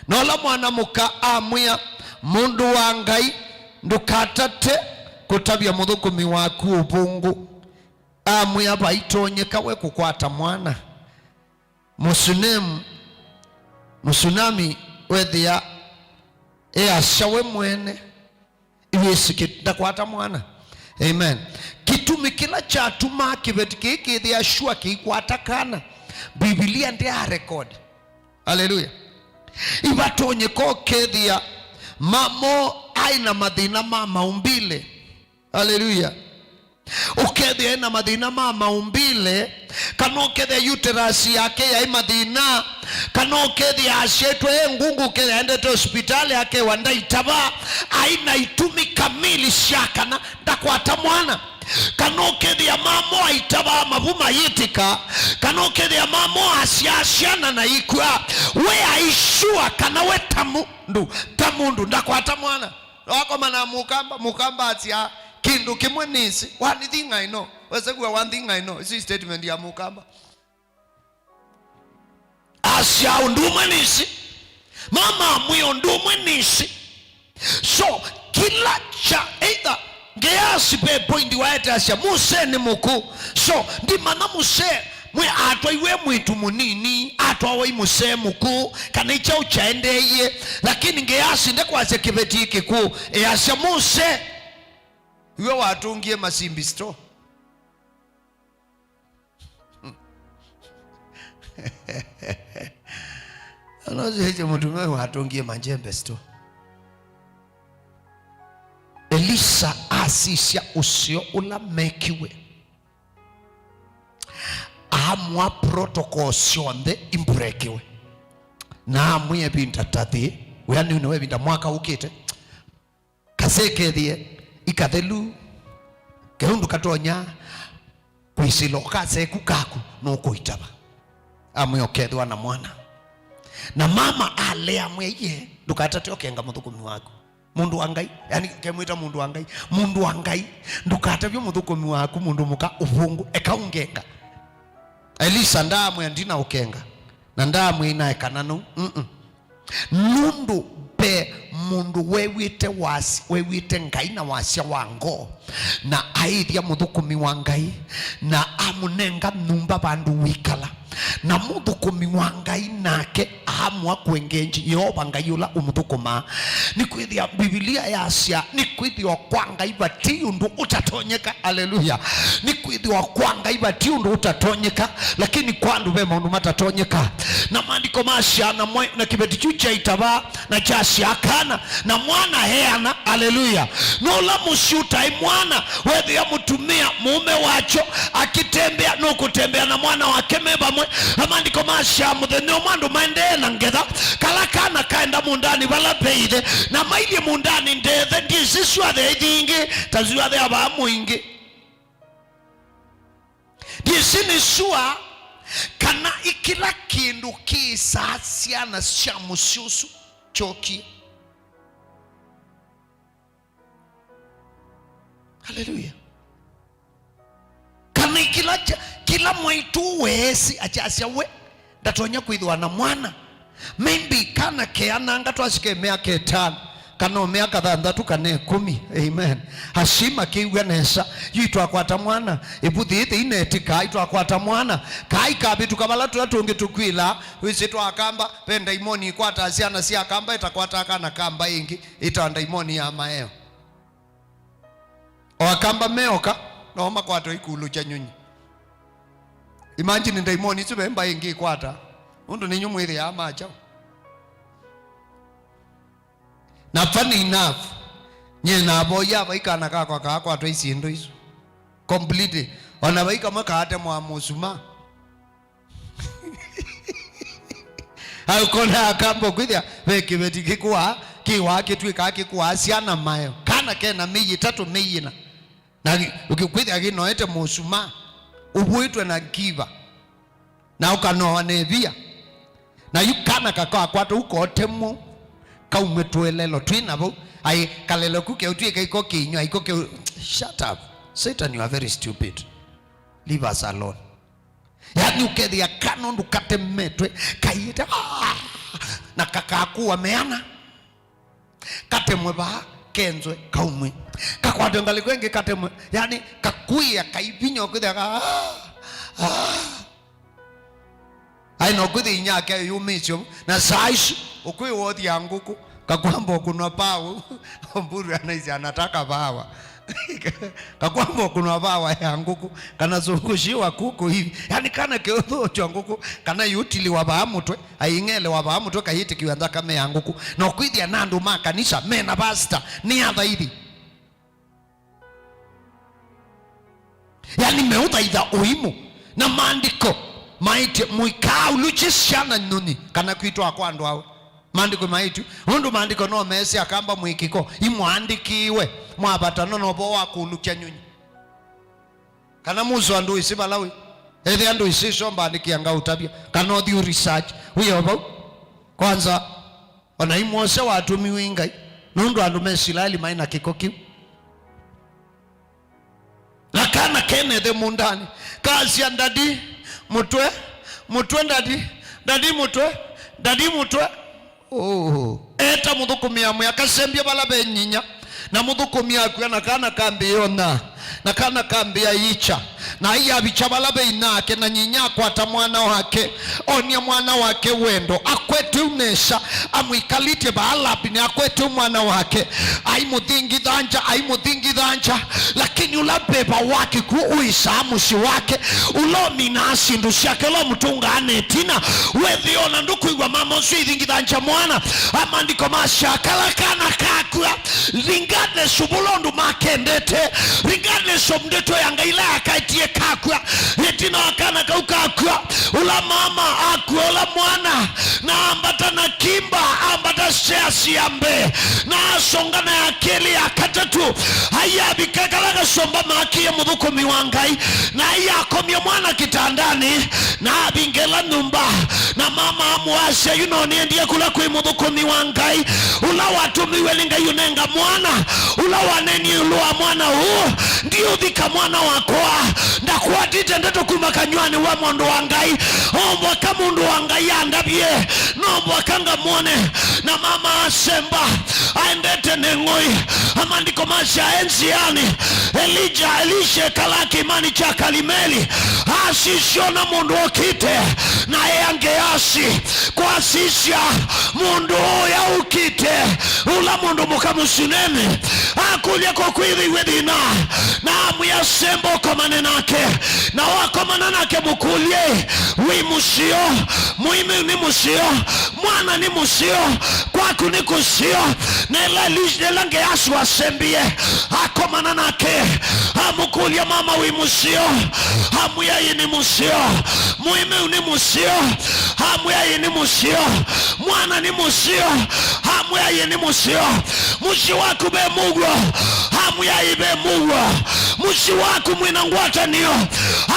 Na ũla mwana mũka amwĩa, "Mũndũ wa Ngai, ndũkatate kũtavya mũthũkũmi waku ũvũngũ." Amwĩa, "Vaitonyeka we kũkwata mwana." Mũsunemu, Mũsunami wethĩa easya we mwene, "Iwĩsĩ kĩ-, ndakwata mwana." Amen. Kĩtumi kĩla kyatumaa kĩveti kĩĩ kĩthĩa sure kĩikwata kana, Mbivilia ndĩarekodi. Haleluya. Ivatonyeka ũkethĩa mamo aĩ na mathĩna ma maumbile. Haleluya. Ũkethĩa ena mathĩna ma maumbile, kana ũkethĩa uterus yake yaĩ mathĩna, kana ũkethĩa asyaĩtwe e ngungu, ũkethĩa aendete hospitali akewa ndaitava, aĩ na itumi kamili sya kana ndakwata mwana, kana ũkethĩa mamo aitavaa mavu mayĩtĩka, kana ũkethĩa mamo asyaa syana na ikw'a, we aĩ sure kana we ta mũndũ, ta mũndũ ndakwata mwana. Wakoma na mũkamba, mũkamba asya, "Kĩndũ kĩmwe nĩsĩ, one thing I know." Wesew'a, "One thing I know." Ĩsu statement ya mũkamba. Asya, "Ũndũ ũmwe nĩsĩ." Mama amwĩa, "Ũndũ ũmwe nĩsĩ." So, kĩla kya either Ngeasi ve point waete asya, "Muse nĩ mũkũ." So, ndimanya Muse Mwe atwaiwe mwĩtu mũnini, atwawa i mũsee mũkũũ, kana i kyaũ kyaendeeie, lakini Ngeasi ndekwasya kĩveti kĩkũũ, easya, "Muse, iwe watũngie masimbi store." Anasyeje mũtumĩa ũyũ watũngie manjembe store. Elisa asisya ũseo ũla mekiwe. Amũa protocol syonthe imbrekiwe. Na amwĩa ĩvinda ta thĩ, wĩanĩu nĩwe ĩvinda mwaka ũkĩte. Kasekethie ikathelu, keundu katonya kwĩsĩla ũkaseku kaku nũkũitava. Amwĩa ũkethĩwa na mwana. Na mama alea amwĩa, "Iye, ndũkatate ũkenga mũthũkũmi waku." Mũndũ wa Ngai, yani, kemwĩta mũndũ wa Ngai. Mũndũ wa Ngai, ndũkatavye mũthũkũmi waku, mũndũ mũka, ũvũngũ, eka ũngenga. Elisa ndaamwĩa, "Ndina ũkenga," na ndaamwĩa, "Inaekana nũu." Mm-mm. Nũndũ ve mũndũ wew'ĩte wasi-, wew'ĩte Ngai na wasya wa ngoo, na aĩthya mũthũkũmi wa Ngai, na amũnenga nyũmba vandũ wĩkala. Na mũthũkũmi wa Ngai nake aamũa kũengengyi Yeova Ngai ũla ũmũthũkũmaa. Nĩkwĩthĩa Mbivilia yasya, nĩkwĩthĩwa kwa Ngai vati ũndũ ũtatonyeka. Aleluya. Nĩkwĩthĩwa kwa Ngai vati ũndũ ũtatonyeka, lakini kwa andũ ve maũndũ matatonyeka. Na maandĩko masya na mwe-, na kĩveti kyu kyaitava na kyasyaa kana, na mwana eana. Aleluya. Nũla mũsyĩ ũtaĩ mwana, wethĩa mũtumĩa mũũme wakyo akĩtembea, nũkũtembea na mwana wake me vamwe. Na maandĩko masya mũthenya ũmwe andũ maendee na ngetha, kala kana kaenda mũũndanĩ vala ve ĩthe, na mailyĩ mũũndanĩ ndethe, ndiĩsĩ syũa the ithingĩ ta syũa the avaa mũingĩ. Ndiĩsĩ nĩ sua kana ĩ kĩla kĩndũ kĩsaa syana sya mũsyĩ ũsu kyokie. Haleluya. Kana ĩ kĩla kya-, kĩla mwaitũ weesĩ akyasya we ndatonya kwĩthĩwa na mwana. Maybe kana keananga twasika myaka ĩtano, kana o myaka thanthatũ, kana ĩkũmi. Amen. Asyai makĩw'a nesa, yu itwakwata mwana, ĩvuthi ĩthĩ inetĩkaa, itwakwata mwana, kaa ikavĩtũka vala tũla tũngĩ tũkwĩlaa. Wĩsĩ twa Akamba, ve ndaimoni ikwataa syana sya Akamba, ĩtakwataa kana Kamba ĩngĩ, ĩtawa ndaimoni ya maeo. O Akamba meoka, nao makwatwa ikulu kya nyunyi. Imagine ndaimoni isu ve mbaĩ ĩngĩ ĩkwata, nũndũ nĩnyu mwĩthĩaa ma kyaũ. Na funny enough, nyie navoya vai kana kakwa kaakwatwa i syĩndũ isu completely. O na vai kamwe kaatemwa mũsumaa. Aũkona Akamba kwĩthĩa ve kĩveti kĩkũaa, kĩwaa kĩtw'ĩkaa kĩkũaa syana maeo. Kana kena mĩi ĩtatũ, mĩi ĩna. Na ũkĩkwĩthĩa kĩnoete mũsumaa, ũvũĩtwe na ngiva. Na ũkanoa na ĩvia. Na yu kana kakakwata ukotemwo, kaumwe tũelelo twĩ na vau. Ai, kalelo ku keũtw'ĩka iko kĩnywa, iko ke. Shut up. Satan, you are very stupid. Leave us alone. Yani ũkethĩa kana ũndũ katemetwe, kaiĩte, "Ah!" Na kakakua meana. Katemwe vaa, kenzwe, kaumwe. Kakwate ngalĩko ĩngĩ, katemwe. Yani, kakuĩa, kaivinya, ũkwĩthĩa ka, ah, ah. Ai, no kwĩthĩa inya ake yumĩsyo. Na saa isu, ũkwĩwa ũthya ngũkũ, kakwamba ũkũnwa pawa. Mburu anaisya anataka pawa. Kakwamba ũkũnwa pawa ya ngũkũ, kana zungushiwa kuku hivi. Yani, kana keũthũkya ngũkũ, kana yutiliwa vaa mũtwe. Aing'elewa vaa mũtwe kayĩtĩkĩw'a nthakame ya ngũkũ. Na ũkwĩthĩa na andũ ma kanisa mena pastor nĩ athaithi. Yani meũthaitha ũimũ. Na maandĩko maĩtye, "Mũikaaulukye syana nyũnyi," kana kwitwa kwa andũ awe. Maandĩko maĩtye, nũndũ maandĩko no meesĩ akamba mwĩkĩko, imwaandĩkĩiwe, mwavata no novo wa kũulukya nyũnyi. Kana mũswa ndũĩsĩ vala wĩ. Ethĩa ndũĩsĩ isu, mbandĩkĩa ngaũtavya. Kana ũthi ũ research. Wĩ o vau. Kwanza, ona imwosya watũmiwe nĩ Ngai. Nũndũ andũ ma Isilaeli maĩ na kĩko kĩu. Na kana kenethe mũũndanĩ. Kasya, "Ndadi, mũtwe, mũtwe, ndadi, ndadi, mũtwe, ndadi, mũtwe." Oh. Eta mũthũkũmi amwe akasembya vala ve nyinya, na mũthũkũmi akw'a, na kana kambĩĩa ũnya, na kana kambĩĩa icha. Na aiavikya vala ve inake, na nyinya akwata mwana wake, onia mwana wake wendo, akwete ũnesa, amwĩkalĩtye vaa lapinĩ, akwete mwana wake, aimũthingithangya, aimũthingithangya, lakini ũla veva wa kĩkw'ũ ũĩsaa mũsyĩ wake, ũla ũminaa syĩndũ syake, ũla ũmũtũngaa na ĩtina, wĩthĩa ona ndũkwĩw'a mama ũsu aithingithangya mwana. A, maandĩko masya, kala kana kakw'a, regardless of ũla ũndũ makendete, regardless of ndeto ya Ngai ĩla yakaetie kakw'a, ĩtina wa kana kau kakw'a, ũla mama akw'a ũla mwana, na ambata na kimba, ambata stairs ya mbee, na asonga na ya kelĩ, ya katatũ, aiavika kala kasomba makie mũthũkũmi wa Ngai, na aiakomya mwana kĩtandanĩ, na avingĩla nyũmba, na mama amũasya, "Yu no nĩendie kũla kwĩ mũthũkũmi wa Ngai, ũla watũmiwe nĩ Ngai ũnenga mwana, ũla wanenie ĩũlũ wa mwana ũũ, ndiũthika mwana wakwa, ndakwatĩte ndeto kuma kanyw'anĩ wa mũndũ wa Ngai, o mũvaka mũndũ wa Ngai andavye, no mũvaka ngamwone." Na mama asemba, aendete nĩ ng'oi. A, maandĩko masya e nzĩanĩ, Elija, Elisha ekala kĩĩmanĩ kya Kalimeli, asisya ona mũndũ ũkĩte, na ea Ngeasi, kwasisya mũndũ ũya ũkĩte, ũla mũndũ mũka Mũsunemi, akũlya, "Ko kwĩthĩiwe thĩna?" Na amwĩa, "Semba ũkomane nake." Na wakomana nake mũkũlye, "Wĩ mũseo? Mũimĩu nĩ mũseo? Mwana nĩ mũseo? Kwaku nĩ kũseo?" Na ĩla Elisha, ĩla Ngeasi wasembie, akomana nake, amũkũlya, "Mama, wĩ mũseo?" Amwĩa, "Ĩĩ nĩ mũseo." "Mũimĩu nĩ mũseo?" Amwĩa, "Ĩĩ nĩ mũseo." "Mwana nĩ mũseo?" Amwĩa, "Ĩĩ nĩ mũseo." "Mũsyĩ waku ve mũuo?" Amwĩa, "Ĩĩ ve mũuo." "Mũsyĩ waku mwĩna ngwatanĩo?"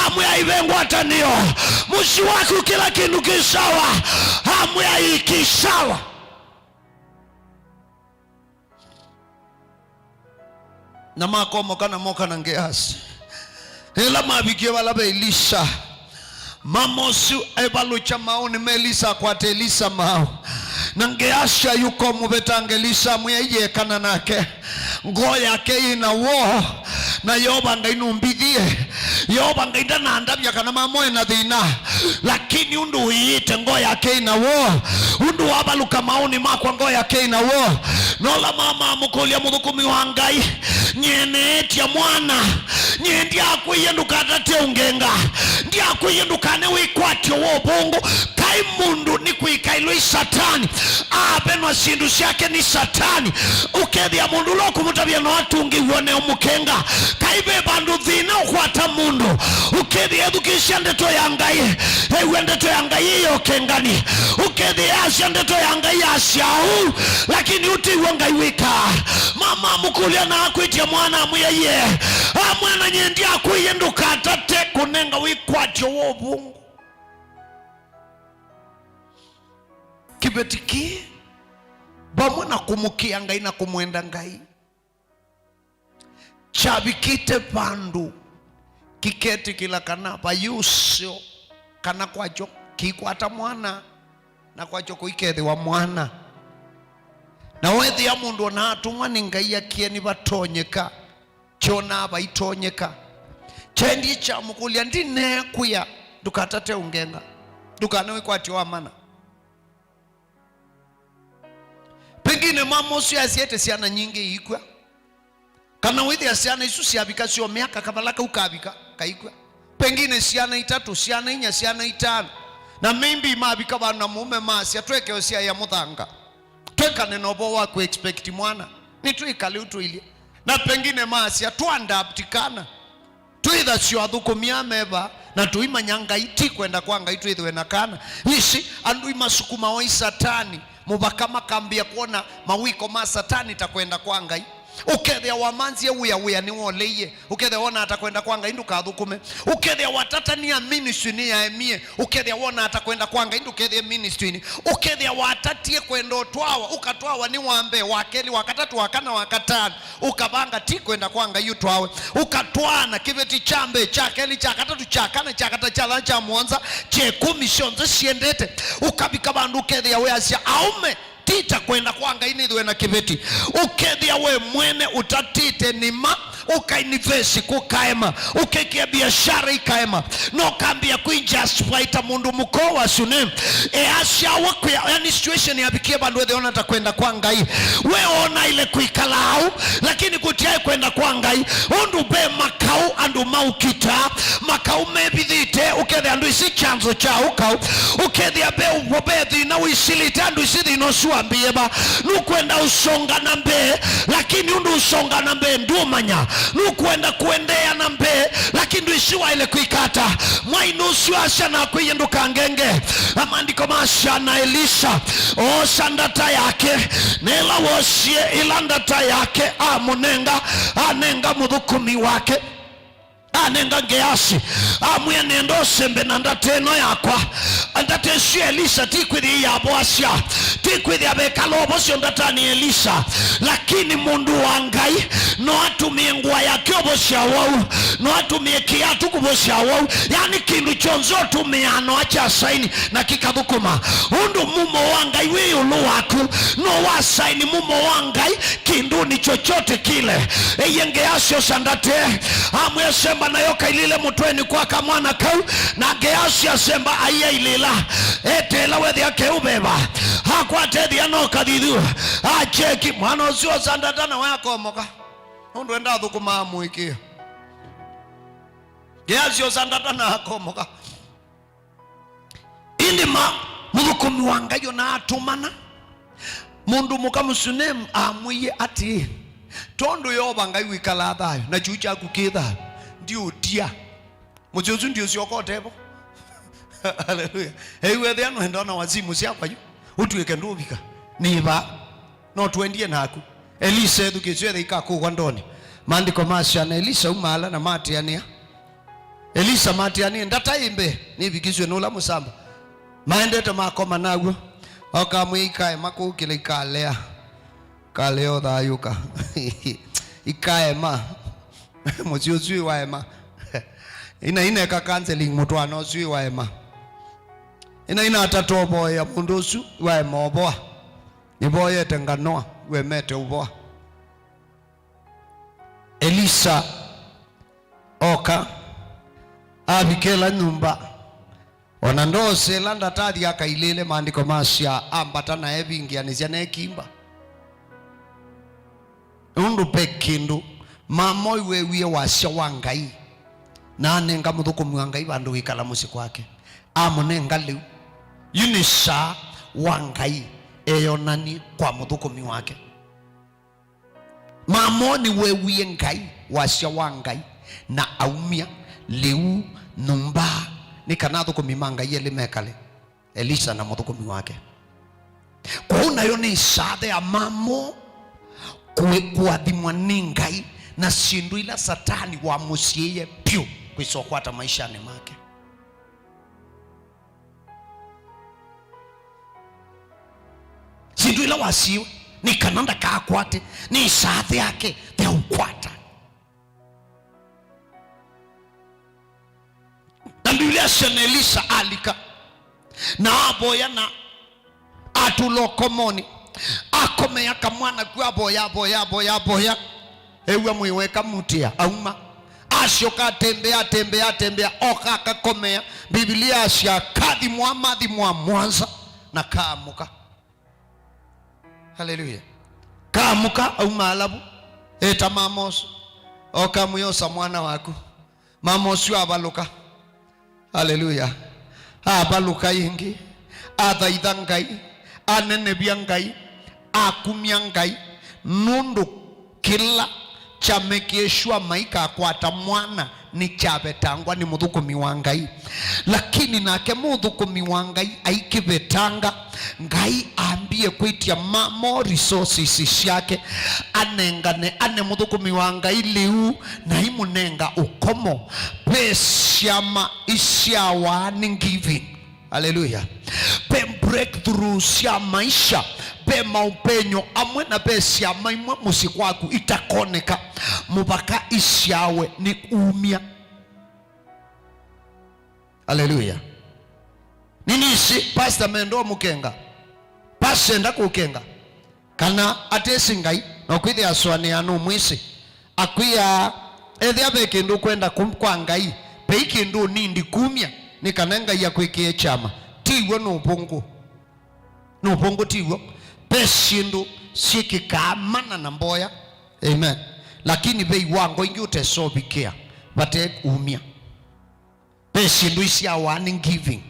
Amwĩa, "Ĩĩ ve ngwatanĩo." "Mũsyĩ waku kĩla kĩndũ kĩ sawa?" Amwĩa, "Ĩĩ kĩ sawa." Na makomoka na moka na Ngeasi. Ĩla mavikie vala ve Elisa, mama ũsu evalũkya maũnĩ ma Elisa, akwata Elisa maũ. Na Ngeasi ayũka ũmũvetanga Elisa, amwĩa, "Ĩĩ ekana nake. Ngoo yake yĩ na woo, na Yeova Ngai nũmbithie." Yeova Ngai ndanandavya kana mama ũĩ na thĩna, lakini ũndũ ũiĩte ngoo yake ĩna woo, ũndũ wavalũka maũnĩ makwa ngoo yake ĩna woo. Nola mama amũkũlya mũthũkũmi wa Ngai, "Nyie nĩĩtya mwana, nyie ndyakwĩie ndũkatate ũngenga, ndyakwĩie ndũkane wĩkwatyo wa ũvũngũ." Kaĩ mũndũ nĩ kwĩkaĩlwe ĩ Satani, avenwa syĩndũ syake nĩ Satani. Ũkethĩa mũndũ ũla ũkũmũtavya no atũngĩw'e ne ũmũkenga. Kaĩ ve vandũ thĩna ũkwata mũndũ, ũkethĩa ethukĩĩsya ndeto ya Ngai, ew'a ndeto ya Ngai ĩyo ũkengani. Ũkethĩa asya ndeto ya Ngai asya ũu, lakini ũtĩw'a Ngai wĩkaa. Mama amũkũlya na akwĩtya mwana amwĩa, "Ĩĩ." Amwĩa, "Na nyie ndyakwĩie ndũkatate kũnenga wĩkwatyo wa ũvũngũ." kĩveti kĩĩ vamwe na kũmũkĩa Ngai na kũmwenda Ngai kyavikĩte vandũ kĩketĩkĩla kana vai ũseo kana kwakyo kĩikwata mwana, na kwakyo kũikethĩwa mwana. Na weethĩa mũndũ o na atũmwa nĩ Ngai akie nĩvatonyeka, kyonaa vaitonyeka. Kyaendie kyamũkũlya, "Ndineekwĩa ndũkatate ũngenga, ndũkane wĩkwatyo wa mana." Pengine mama ũsu asyaĩte syana nyingĩ iikw'a. Kana wĩthĩa syana isu syavika syo myaka kavala kau kavika, kaikw'a. Pengine syana itatũ, syana inya, syana itano. Na maybe mavika vandũ na mũũme masya, "Tweke ũsyaĩa mũthanga. Twekane na ũvoo wa kũ expect mwana. Nĩtwĩka lĩu tũilye." Na pengine masya, "Tũadapt kana. Twĩthasyo athũkũmi ameva, na tũimanya Ngai, ti kwenda kwa Ngai twĩthĩwe na kana." Ici, andũ imasukumawa i Satani. Mũvaka makambĩa kwona mawĩko ma Satani ta kwenda kwa Ngai. Ũkethĩa wamanzie wĩa, wĩa nĩwoleie. Ũkethĩa wona ta kwenda kwa Ngai, ndũkathũkũme. Ũkethĩa watatania ministry nĩyaemie. Ũkethĩa wona ta kwenda kwa Ngai, ndũkethĩe ministry-inĩ. Ũkethĩa watatie kwenda ũtwawa, ũkatwawa nĩ wa mbee, wa kelĩ, wa katatũ, wa kana, wa katano. Ũkavanga ti kwenda kwa Ngai ũtwawe. Ũkatwaana kĩveti kya mbee, kya kelĩ, kya katatũ, kya kana, kya katano, kya thano, kya mũonza, kya ĩkũmi, syonthe siendete. Ũkavika vandũ ũkethĩa weasya, "Aũme, ti ta kwenda kwa Ngai nĩthwe na kĩveti." Ũkethĩa we mwene ũtatĩte nĩma, ũkainivesi kũkaema, ũkekĩa biashara ikaema, na ũkambĩa kwĩjustify ta mũndũ mũka wa Sunem. Easyawa kwĩa, yani situation yavikie vandũ ethĩona ta kwenda kwa Ngai. We onaile kwĩkala au, lakini kũtyaĩ kwenda kwa Ngai. Ũndũ ve makau andũ maũkita, makau mevithĩte, ũkethĩa andũ isi kyanzo kya ũkau, ũkethĩa ve ũvo ve thĩna wĩsilĩte andũ isi thĩna ũsu wambĩĩe va. Nũkwenda ũsonga na mbee, lakini ũndũ ũsonga na mbee ndũmanya. Nũkwenda kũendeea na mbee, lakini ndwĩsĩ waĩle kwĩka ata. Mwainĩ ũsu asya nakwĩie ndũkangenge. Na maandĩko masya na Elisa oosa ndata yake, na ĩla wosie ĩla ndata yake amũnenga, anenga mũthũkũmi wake. Anenga Ngeasi, amwĩa, "Nenda ũsembe na ndata ĩno yakwa." Ndata ĩsu ya Elisa ti kwĩthĩa ĩyavoasya, ti kwĩthĩa vekala ũvosyo ndatanĩ ya Elisa, lakini mũndũ wa Ngai no atũmĩe ngũa yake ũvosya wau, no atũmĩe kĩatũ kũvosya wau, yani kĩndũ kyonthe ũtũmĩaa no akyasaini na kĩkathũkũma. Ũndũ mumo wa Ngai wĩ ĩũlũ waku, no wasaini mumo wa Ngai kĩndũnĩ chochote kile. Eye Ngeasi osa ndata, amwĩa, "Semba nayo kailile mũtwenĩ kwa kamwana kau," na Ngeasi asemba aiailĩla. Eteela wethĩa keũveva, akwata ethĩa no kathithu, acheki mwana ũsu osa ndata na we akomoka. Nũndũ enda athũkũmaa mũĩkĩĩo. Ngeasi osa ndata na akomoka. Ĩndĩ ma mũthũkũmi wa Ngai ona atũmana, mũndũ mũka Mũsunemu amwĩie atĩĩ, "Tondũ Yeova Ngai wĩkalaa thayũ, na kyuu kyaku kĩ thayũ, ndiũtia. Mũsyĩ ũsu ndiũsyoka ũtevo." Haleluya. Eĩw'ethĩa nũenda ona wazimu syakwa yu, ũtw'ĩke ndũvika. Nĩ vaa. No tũendie naku. Elisa ethukĩĩsye ethe ikakũwa ndonĩ. Maandĩko masya na Elisa aumaala na matĩanĩa. Elisa matĩanĩa, "Ndata ĩ mbee, nĩvikisw'e nĩ ũla mũsamba." Maendete makoma naw'o. Oka mwĩ ikaema kũkĩla ikalea. Kalea ũthayũka. Ikaema. Mũsyĩ ũsu wĩ waema. Ina ineka counseling mũtwaano ũsu wĩ waema. Ina ina atatovoea mũndũ ũsu waema ũvoa. Nĩvoyete nganoa, wemete ũvoa. Elisa oka, avika ĩla nyũmba, ona ndoosĩ ĩla ndatathi akailĩle, maandĩko masya, ambata na evingĩanĩsya nekimba. Nũndũ ve kĩndũ, mama ũyũ weewie wasya wa Ngai, na anenga mũthũkũmi wa Ngai vandũ wĩkala mũsyĩ kwake, amũnenga lĩu. Yu nĩ saa wa Ngai eyonanie kwa mũthũkũmi wake. Mama ũũ nĩweewie Ngai, wasya wa Ngai, na aumya lĩu nyũmba nĩ kana athũkũmi ma Ngai elĩ mekale, Elisa na mũthũkũmi wake. Kwoou nayo nĩ saa ya mama ũũ kũ-, kũathimwa nĩ Ngai na syĩndũ ila Satani wamũsiĩĩe vyũ kwĩsa ũkwata maishanĩ make. Syĩndũ ila wasiiwe, nĩ kana ndakakwate, nĩ saa yake ya ũkwata. Na Biblia yasya na Elisa alika, na avoya na atũla ũkomoni, akomea kamwana ku, avoya, avoya, avoya, avoya. Ew'a mwĩĩ weka mũtĩa, auma. Asyoka atembea, atembea, atembea, oka akakomea. Biblia yasya kathimwa mathimwa mũonza, na kaamũka. Haleluya. Kaamũka, auma alavu, eta mama ũsu, oka mwĩosa mwana waku. Mama ũsu avalũka. Haleluya. Avalũka ĩngĩ, athaitha Ngai, anenevya Ngai, akumya Ngai, nũndũ kĩla kyamekie sure maikakwata mwana nĩkyavetangwa nĩ mũthũkũmi wa Ngai. Lakini nake mũthũkũmi wa Ngai aikĩvetanga, Ngai ambie kwĩtya mamo resources syake, anengane, ane mũthũkũmi wa Ngai lĩu, na imũnenga ũkomo. Ve syama isyawa nĩ giving. Haleluya. Ve breakthrough sya maisha, ve maũpenyo amwe, na ve syama imwe mũsyĩ kwaku itakoneka mũvaka isyawe nĩ umya. Haleluya. Nĩnĩsĩ pastor mendo mũkenga. Pastor enda kũkenga. Kana atĩsĩ Ngai, na ũkwĩthĩa asũanĩa nũmwĩsĩ. Akwĩa, ethĩa ve kĩndũ ũkwenda kum-, kwa Ngai, vei kĩndũ ũnindi kumya, nĩ kana Ngai akwĩkĩe kyama. Ti w'o nũvũngũ. Nũvũngũ ti w'o. Ve syĩndũ syĩkĩkaa mana na mboya. Amen. Lakini ve iwango ingĩ ũtesovikĩa vate umya. Ve syĩndũ isyawa nĩ giving.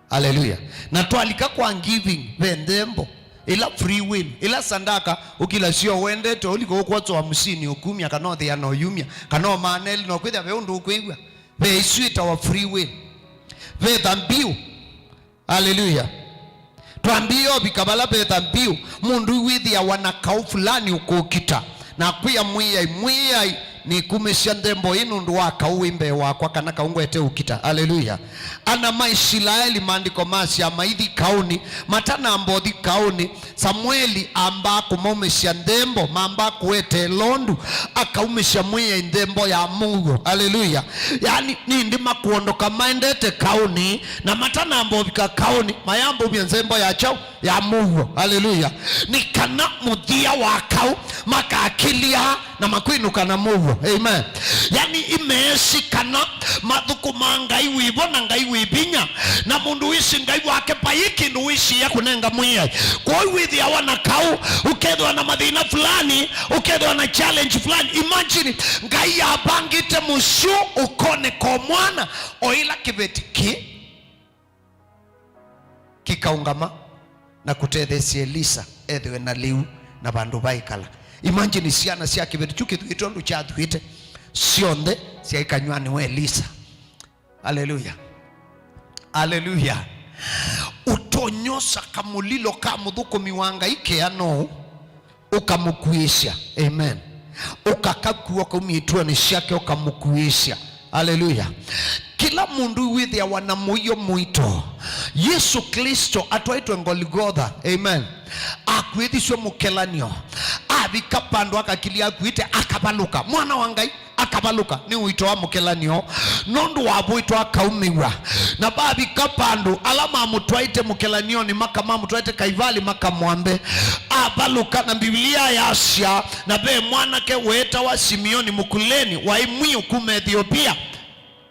Haleluya. Na twalika kwa giving, ve nthembo. Ĩla free will, ĩla sandaka, ũkila sio wendete, ũlika ũkwatwa mũsyĩnĩ ũkumya, kana ũthĩa na ũyumya, kana ũmaaneli, na ũkwĩthĩa ve ũndũ ũkwĩw'a. Ve isu ĩtawa free will. Ve thambiu. Haleluya. Twambie ovika vala ve thambiu, mũndũ wĩthĩawa na kaũ fulani ũkũkita, na akwĩa Mwĩai, Mwĩai, nĩkumĩsya nthembo ĩ nũndũ wa kaũ wĩ mbee wakwa, kana kaũ ngwete ũkita. Haleluya. Ana ma Isilaeli, maandĩko masya maithi kaũnĩ, matanamba ũthi kaũnĩ, Samueli ambaa kũmaumĩsya nthembo, mambaa kũete ĩlondu, akaumĩsya Mwĩai nthembo ya mũuo. Haleluya. Yaani, nĩndĩ makuondoka maendete kaũnĩ, na matanamba ũvika kaũnĩ, mayamba umya nthembo ya kyaũ? Ya mũuo. Haleluya. Nĩ kana mũthia wa kaũ makakĩlya na makwĩnũka na mũuo. Amen. Yaani, imeesi kana mathũkũma Ngai wĩ vo na Ngai wĩ vinya, na mũndũ wĩsĩ Ngai wake, vai kĩndũ wĩsiĩa kũnenga Mwĩai. Kwoou wĩthĩawa na kaũ, ũkethĩwa na mathĩna fulani, ũkethĩwa na challenge fulani. Imagine, Ngai avangĩte mũsyũ ũkoneka o mwana, o ĩla kĩveti kĩ kĩkaũngama na kũtetheesya Elisa ethĩwe na lĩu na vandũ vaikala. Imagine syana sya kĩveti kyu kĩthuĩte ũndũ kyathuĩte, syonthe syaĩ kanyw'anĩ wa Elisa. Haleluya. Haleluya. Ũtonyosa kamũlilo ka mũthũkũmi wa Ngai kea no ũkamũkuĩsya. Amen. Ũkakakua ũkaumia ituanĩ syake ũkamũkuĩsya. Haleluya. Kĩla mũndũ wĩthĩawa na mũio mũito. Yesũ Klĩsto atwaĩtwe Ngoligotha. Amen. Akuĩthisw'e mũkelanĩo. Avika vandũ akakilya akuĩte, akavalũka. Mwana wa Ngai akavalũka nĩ ũito wa mũkelanĩo, nũndũ wavũĩtwe akaumĩw'a. Na vavika vandũ ala mamũtwaĩte mũkelanĩonĩ, maka-, mamũtwaĩte Kaivalĩ makamwambe, avalũka. Na Mbivilia yasya, na ve mwanake weetawa Simeoni Mũkuleni, waĩ mwiũ kuma Ethiopia,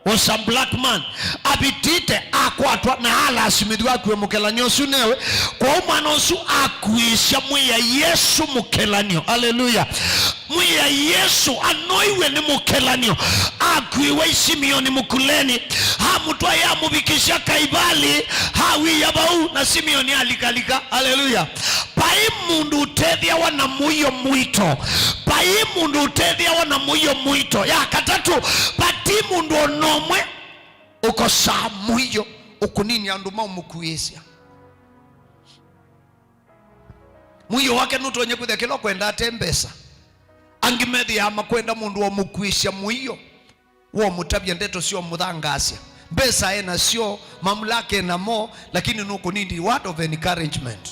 was a black man, avitĩte, akwatwa, na alasimĩthw'a akue mũkelanĩo ũsu newe. Kwoou mwana ũsu akuĩsya Mwĩai Yesũ mũkelanĩo. Haleluya. Mwĩai Yesũ anoiwe nĩ mũkelanĩo, akuiwe ĩ Simeoni Mũkuleni, amũtwaĩa amũvikĩsya Kaivalĩ, awia vau, na Simeoni alikalika. Haleluya. Vai mũndũ ũtethĩawa na mũio mũito. Vai mũndũ ũtethĩawa na mũio mũito. Ya katatũ, vati mũndũ o na ũmwe ũkosaa mũio ũkũninia andũ maũmũkuĩsya. Mũio wake nũtonya kwĩthĩa kĩla ũkwenda ate mbesa. Angĩ methĩaa makwenda mũndũ wa mũkuĩsya mũio, wa ũmũtavya ndeto sya ũmũthangaasya. Mbesa e nasyo, mamlaka e namo, lakini nũkũnindi word of encouragement.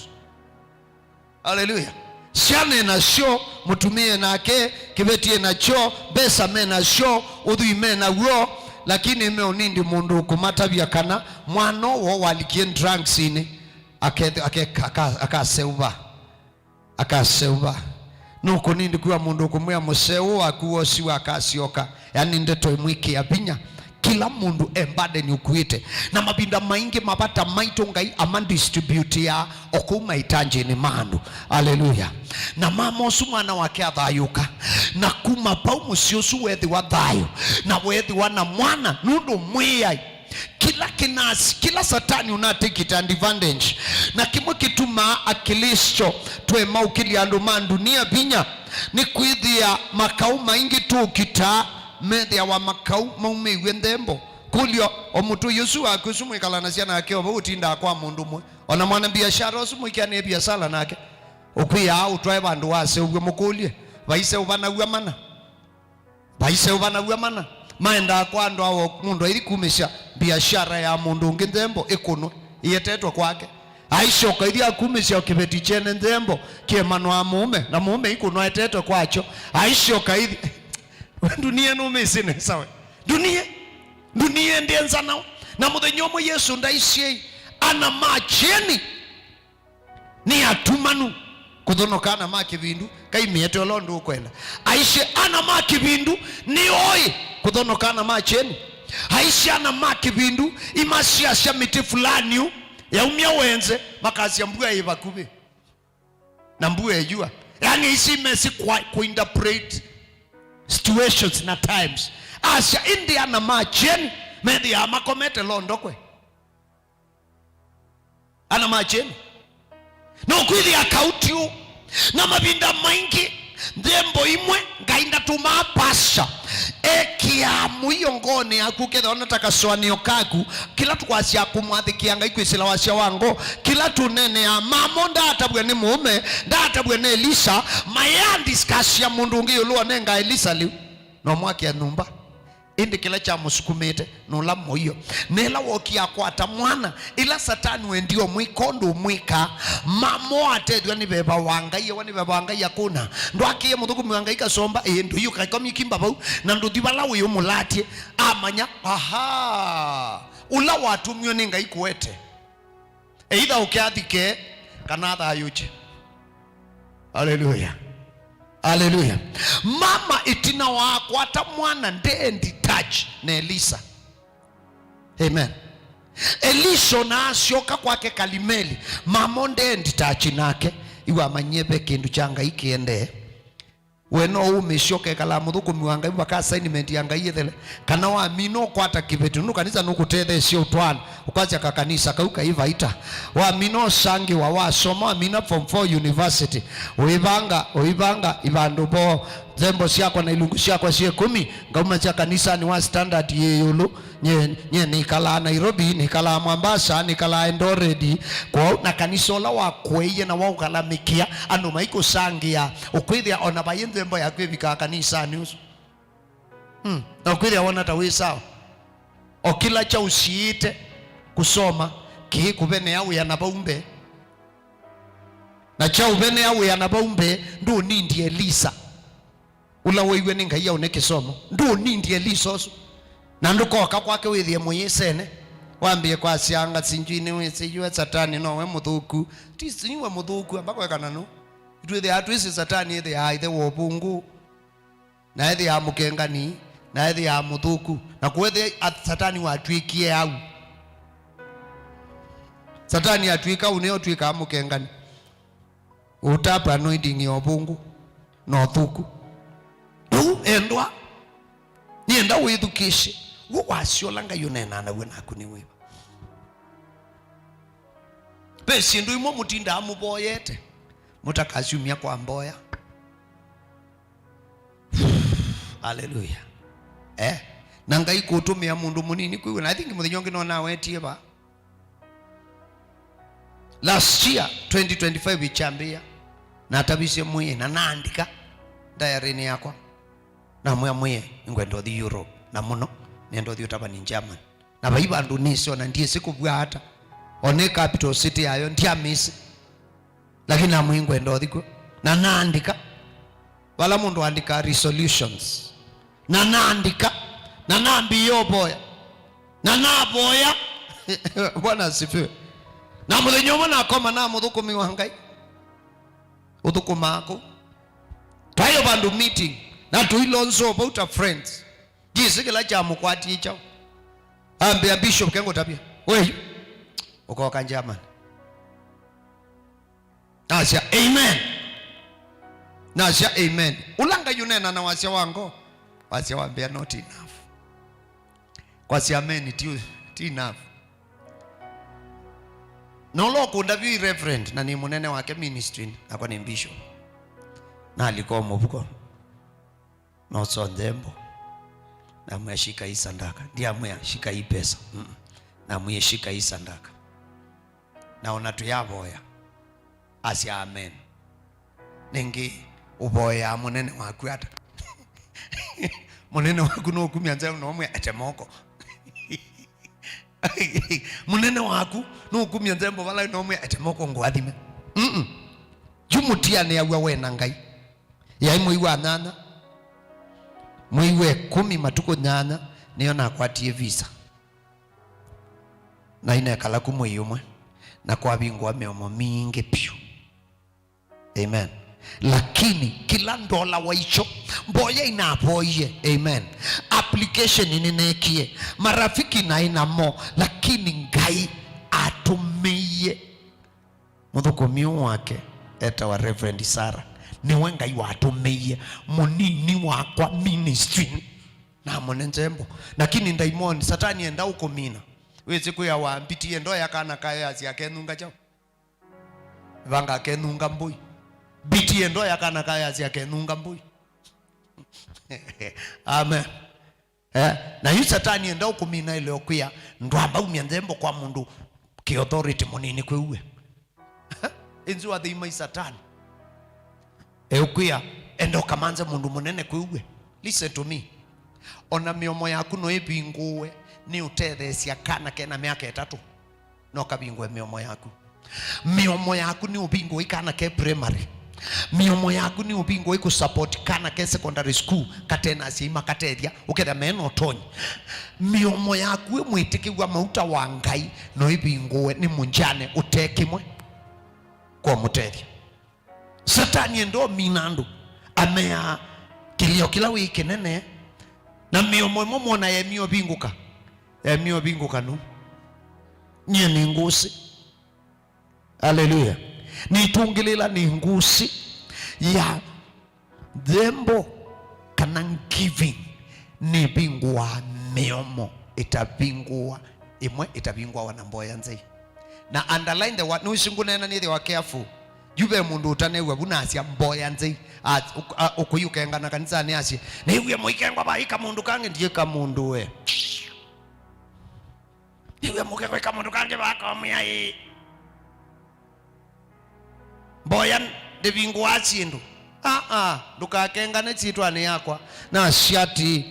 Haleluya. Syana e nasyo, mũtumĩa e nake, kĩveti e nakyo, mbesa me nasyo, ũthwii me naw'o, lakini me ũnindi mũndũ ũkũmatavya kana mwana ũũ walikie drugs-inĩ, ake-, ake-, aka-, akaseũva. Akaseũva. Nũkũnindi kwĩwa mũndũ ũkũmwĩa mũseo waku wosiwa akasyoka. Yani ndeto ĩmwĩkĩa vinya. Kĩla mũndũ e burden ũkuĩte. Na mavinda maingĩ mavata maitũ Ngai amadistributiaa o kũu maitanjĩnĩ ma andũ. Aleluya. Na mama ũsu mwana wake athayũka. Na kuma vau mũsyĩ ũsu weethĩwa thayũ. Na weethĩwa na mwana nũndũ Mwĩai. Kĩla kĩnasi, kĩla Satani ũna take it advantage. Na kĩmwe kĩtumaa Aklĩsto twemaũkĩlya andũ ma ndunia vinya nĩ kwĩthĩa makaũ maingĩ tũũkitaa methĩawa makaũ maumĩw'e nthembo. Kũlyo, o mũtũi ũsu waku ũsu mwĩkalanasya nake o vau ũtindaa kwa mũndũ ũmwe? O na mwana mbiashara ũsu mwĩkĩanĩe viasala nake, ũkwĩaa ũtwae vandũ waseũvw'a mũkũlye, vaiseũvanaw'a mana? Vaiseũvanaw'a mana? Maendaa kwa andũ ao, mũndũ aithi kumĩsya mbiashara ya mũndũ ũngĩ nthembo ĩkũnwe ĩetetwe kwake. Aisyoka aithi akumĩsya kĩveti kyene nthembo kĩemanwa mũũme, na mũũme ikũnwa etetwe kwakyo. Aisyoka aithi ndunie nũmĩsĩ nesa we. Ndunie, ndunie ndĩ nzanao. Na mũthenya ũmwe Yesũ ndaisyei ana ma kyeni nĩ atumanu kũthonoka ana ma kĩvindu, kaimĩete ũla ũndũ ũkwenda. Aisye ana ma kĩvindu nĩ oĩ kũthonoka ana ma kyeni. Aisye ana ma kĩvindu imasyasya mĩtĩ fulani ũ yaumya wenze, makasya mbua ĩ vakuvĩ. Na mbua ĩyua. Yani aisye imesi kwa, kuinterpret situations na times. Asya ĩndĩ ana ma kyeni methĩaa makomete londokwe. Ana ma kyeni. No kwĩthĩa kauti ũũ. Na mavinda maingĩ, nthembo imwe, Ngai ndatũmaa pastor ekĩaa mũio ngoonĩ yaku, ũkethĩa ona ta kasũanĩo kaku, kĩla tũkwasya kũmwathĩkĩa Ngai kwĩsĩla wasya wa ngoo, kĩla tũneeneaa, mamo ndaatavw'a nĩ mũũme, ndaatavw'a nĩ Elisa, mayandiscasya mũndũ ũngĩ ĩũlũ onenga Elisa lĩu, no mwakĩa nyũmba. Ĩndĩ kĩla kyamũsukumĩte nĩ ũla mũio. Na ĩla wookie akwata mwana, ĩla Satani wendie ũmwĩka ũndũ ũmwĩkaa, mamo atethw'a nĩ veva wa Ngai, ewa nĩ veva wa Ngai akũna. Ndwakĩie mũthũkũmi wa Ngai kasomba, ĩĩ ndũi ũkakomie kimba vau, na ndũthi vala wĩ ũmũlatye. Amanya, aha, ũla watũmiwe nĩ Ngai kũete. Either ũke athike kana athayũkye. Aleluya. Aleluya. Mama ĩtina wa kwata mwana ndendi touch na Elisa. Amen. Elisa ona asyoka kwake Kalimeli, mama ndendi touch nake. Yu amanyie ve kĩndũ kya Ngai kĩendee. We no ũmĩsye ũkekala mũthũkũmi wa Ngai mpaka assignment ya Ngai ĩthele? Kana wamina ũkwata kĩveti, nũndũ kanisa nũkũtetheesye ũtwaana, ũkwasya kakanisa kau kai vaita? Wamina ũsangĩwa, wasoma, wamina form four university, ũivanga, ũivanga ivandũ voo, nzembo syakwa na ilungu syakwa syĩ kũmi, ngaumasya kanisanĩ wa standard yĩ ĩũlũ. Nyie, nyie nĩkalaa Nairobi, nĩkalaa Mombasa, nĩkalaa Eldoret. Kwoou na kanisa ũla wakũeie na waũkalamĩkĩa, andũ maikũsangĩa, ũkwĩthĩa ona vai nthembo yaku ĩvikaa kanisanĩ ũsu. Hmm. Na ũkwĩthĩa wona ta wĩ sawa. O kĩla kyaũsiĩĩte kũsoma kĩikũvenea wĩa na vau mbee. Na kyaũvenea wĩa na vau mbee, ndũnindi Elisa. Ũla woiwe nĩ Ngai aũne kĩsomo. Ndũnindi Elisa ũsu. Na ndũkoka kwake wĩthĩe mũyĩsene. Wambĩe kwasyanga, sinjui nĩwĩsĩ yue Satani nowe mũthũku. Ti sinjui we mũthũku, amba kwekana nũ. Itwĩthĩaa twĩsĩ Satani ĩthĩaa ĩthe wa ũvũngũ. Na ĩthĩaa mũkengani, na ĩthĩaa mũthũku. Na kũethĩa Satani watw'ĩkie au. Satani atw'ĩka ũnĩ ũtw'ĩkaa mũkengani. Ũtapwa anointing ya ũvũngũ na ũthũku. Rĩu endwa, nĩenda wĩthukĩĩsye. W'o wasyola Ngai ũneenaa naw'o naku nĩ wĩva? Ve syĩndũ imwe mũtindaa mũvoyete, mũtakasyumya kwa mboya. Aleluya. Eh? Na Ngai kũtũmĩa mũndũ mũnini kwĩw'a. Na I think mũthenya ũngĩ no nawetie va. Last year, twenty twenty-five ĩkyambĩĩa, natavisye Mwĩai na naandĩka diary-inĩ yakwa. Namwĩa Mwĩai, nĩngwenda ũthi Europe, na mũno nĩenda ũthi ũtavani German. Na vai vandũ nĩsĩ, ona ndyĩsĩ kũvw'a ata. O nĩ capital city yayo, ndyamĩsĩ. Lakini namwĩngwenda ũthi kw'o. Na naandĩka. Vala mũndũ aandĩkaa resolutions. Na naandĩka. Na nambĩĩa ũvoya. Na navoya. Bwana asifiwe. Na mũthenya ũmwe nakoma na mũthũkũmi wa Ngai. Ũthũkũmaa kũu. Twaĩ o vandũ meeting. Na tũilonzo about a friends. Ndĩsĩ kĩla kyamũkwatie kyaũ. Ambĩa, "Bishop, kengũtavye. Weyu. Ũkoka German." Nasya, "Amen." Nasya, "Amen." Ũla Ngai ũneena na wasya wa ngoo, wasya wambĩa, "Not enough." Kwasya, "Amen, ti, ti enough." Na ũla ũkũndavya ĩ reverend, na nĩ mũnene wake ministry, nakwa nĩ bishop. Nalika o mũvuko. Nosa nzembo. Namwĩa, "Shika hii sadaka." Ndiamwĩa, "Shika hii pesa." Mm-mm. Namwĩa, "Shika hii sadaka." Na ona tũyavoya. Asya, "Amen." Nĩngĩ ũvoyaa mũnene waku ata? Mũnene waku nũkumya nzembo na ũmwĩa, "Ete moko." Mũnene waku nũkumya nzembo vala na ũmwĩa, "Ete moko ngũathime." Mm-mm. Yu mũtianĩaw'a we na Ngai. Yaĩ mwei wa nyanya, mwei wa ĩkũmi, matukũ nyanya, nĩyo nakwatie visa. Na inekala ku mwei ũmwe, na kwavingũa mĩomo mingĩ vyũ. Amen. Lakini kĩla ndola wa icho, mboya inavoie. Amen. Application nĩnekie, marafiki naĩ namo, lakini Ngai atũmĩie mũthũkũmi ũũ wake etawa Reverend Sarah. Nĩwe Ngai watũmĩie mũnini wakwa ministry. Namũne nzembo. Lakini ndaimoni, Satani enda ũkũmina. Wĩsĩ kwĩawa, "Mbitie ndoya kana kayo yasya kenunga kyaũ? Vanga kenunga mbũi." Mbitie ndoya kana kayo yasya kenunga mbũi. Amen. Eh, na yu Satani enda ũkũmina ĩle ũkwĩa, "Ndwamba umya nzembo kwa mũndũ kĩ authority mũnini kwĩ uwe." Inzu athĩima i Satani. Eũkwĩa, "Enda ũkamanze mũndũ mũnene kwĩ uwe." Listen to me. Ona mĩomo yaku no ĩvingũwe nĩ ũtetheesya kana kena myaka ĩtatũ. No kavingũe mĩomo yaku. Mĩomo yaku nĩ ũvingũe kana ke primary. Mĩomo yaku nĩ ũvingũe kũsupport kana ke secondary school, katena asyai makatethya, ũkethĩa mena ũtonyi. Mĩomo yaku wĩ mwĩtĩkĩw'a mauta wa Ngai, no ĩvingũe nĩ mũnjane ũte kĩmwe kwa mũtethya. Satani enda ũmina andũ, ameaa kĩlĩo kĩla wĩ kĩnene, na mĩomo ĩmwe mwona yemie ũvingũka, yemie ũvingũka nũ? Nyie nĩ ngũsĩ. Aleluya. Nĩtũngĩlĩla nĩ ngũsĩ ya nzembo kana giving nĩvingũaa mĩomo ĩtavingũa, ĩmwe ĩtavingũawa na mboya nzei. Na underline the word, nũici ngũneena nĩthĩwa careful. Yu ve mũndũ ũtanew'a vu na asya mboya nzei. A, ũ-, a, ũkũi ũkengana kanisanĩ asye, "Nĩw'e mũikengwa vaika mũndũ kangĩ, ndiĩka mũndũ we." Nĩw'e mũke kwĩka mũndũ kangĩ vakomwĩa ĩĩ. Mboya ndĩvingũaa syĩndũ. Aa, ndũkakengane syĩtwanĩ yakwa. Nasya atĩ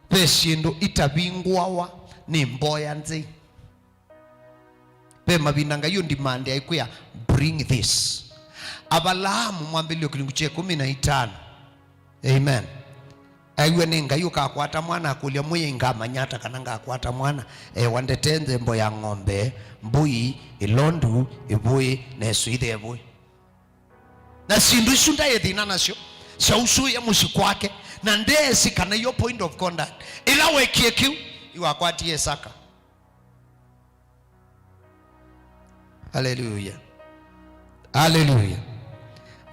ve syĩndũ itavingũawa nĩ mboya nzei. Ve mavinda Ngai ũndimandi aikwĩa, "Bring this." Avalaamu mwambĩlĩlyo kĩlungu kya ĩkũmi na itano. Amen. Aiw'e nĩ Ngai ũkakwata mwana, akũlya, "Mwĩai, ngamanya ata kana ngakwata mwana?" Ewa ndete nzembo ya ng'ombe, mbũi, ĩlondu, ĩvũĩ, na ĩsũithe ĩvũĩ. Na syĩndũ isu ndaĩ thĩna nasyo, syausũĩa mũsyĩ kwake, na ndeesĩ kana yo point of conduct. Ĩla wekie kĩu, yu wakwatie Isaka. Aleluya. Aleluya.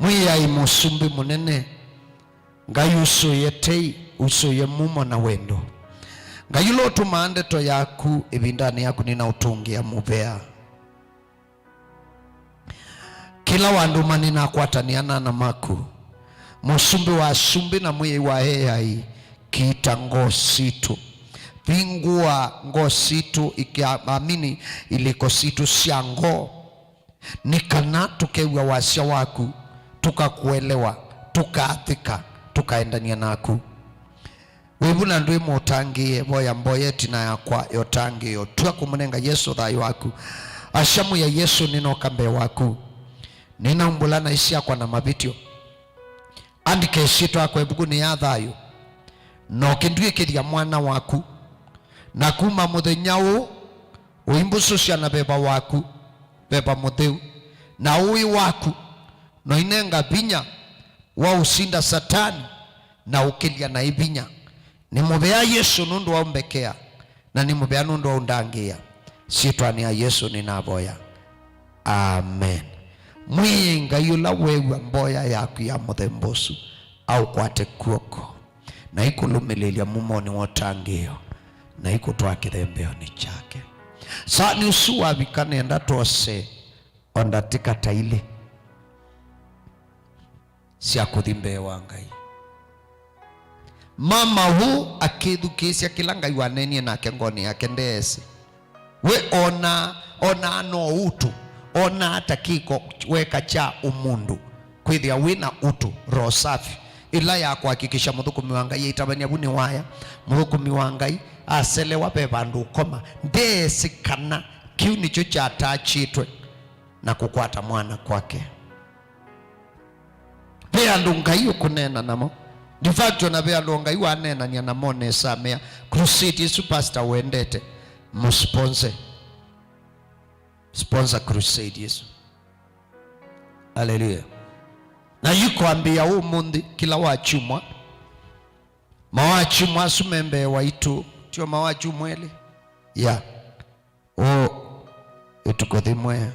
Mwĩai Mũsumbĩ Mũnene, Ngai ũsũĩe tei, ũsũĩe mumo na wendo. Ngai ũla ũtũmaa ndeto yaku ĩvindanĩ yaku nĩnaũtũngĩa mũvea. Kĩla wandũma nĩnakwatanĩa na ana maku. Mũsumbĩ wa asumbĩ na Mwĩai wa eai, kiita ngoo sitũ. Vingũa ngoo sitũ, ika-, amini, ilĩko sitũ sya ngoo, nĩ kana tũkew'a wasya waku, tũkakũelewa, tũkaathĩka, tũkaendany'a naku. Wĩ vu na ndwĩ mũtangĩĩe, voya mboya ĩtina yakwa ya ũtangĩĩo. Tw'a kũmũnenga Yesũ thayũ waku. Asya, Mwĩai Yesũ, nĩnoka mbee waku. Nĩnaumbũla naĩ syakwa na mavĩtyo. Andĩka ĩsyĩtwa yakwa ĩvukunĩ ya thayũ, na ũkĩndw'ĩkĩthya mwana waku. Na kuma mũthenya ũũ, ũimbusũsya na veva waku, veva mũtheu, na ũĩ waku, na ũinenga vinya wa ũsinda Satani na ũkĩlya naĩ vinya. Nĩmũvea Yesũ nũndũ wa ũmbekea, na nĩmũvea nũndũ wa ũndangĩĩa. Syĩtwanĩ ya Yesũ nĩnavoya. Amen. Mwĩai Ngai ũla weew'a mboya yaku ya mũthemba ũsu, aũkwate kw'oko, na ikũlũmĩlĩlya mumonĩ wa ũtangĩĩo, na ikũtwaa kĩthembeonĩ kyake. Saa nĩ ũsu wavika, nĩenda twose o ndatĩka ta ilĩ sya kũthi mbee wa Ngai. Mama ũũ akĩthukĩĩsya kĩla Ngai waneenie nake ngoonĩ yake, ndeesĩ. We onaa, onaa no ũtũ, onaa ta kĩko weka kya ũmũndũ, kwĩthĩa wĩ na ũtũ, roho safi, ĩla ya kũhakikisha mũthũkũmi wa Ngai aitavany'a vu nĩ waya, mũthũkũmi wa Ngai aselewa ve vandũ ũkoma, ndeesĩ kana kĩu nĩkyo kyatakyĩtwe na kũkwata mwana kwake. Ve andũ Ngai ũkũneena namo. In fact, ona ve andũ Ngai waneenany'a namo nesa, mea, "Crusade ĩsu pastor wendete, mũsponse. Sponsor crusade ĩsu." Haleluya. Na yu kwambĩĩa ũmũnthĩ, kĩla wa kyumwa, mawakyumwa asu me mbee waitũ, tio mawakyumwa elĩ? Ya. Ũũ ĩtukũ yĩmwe,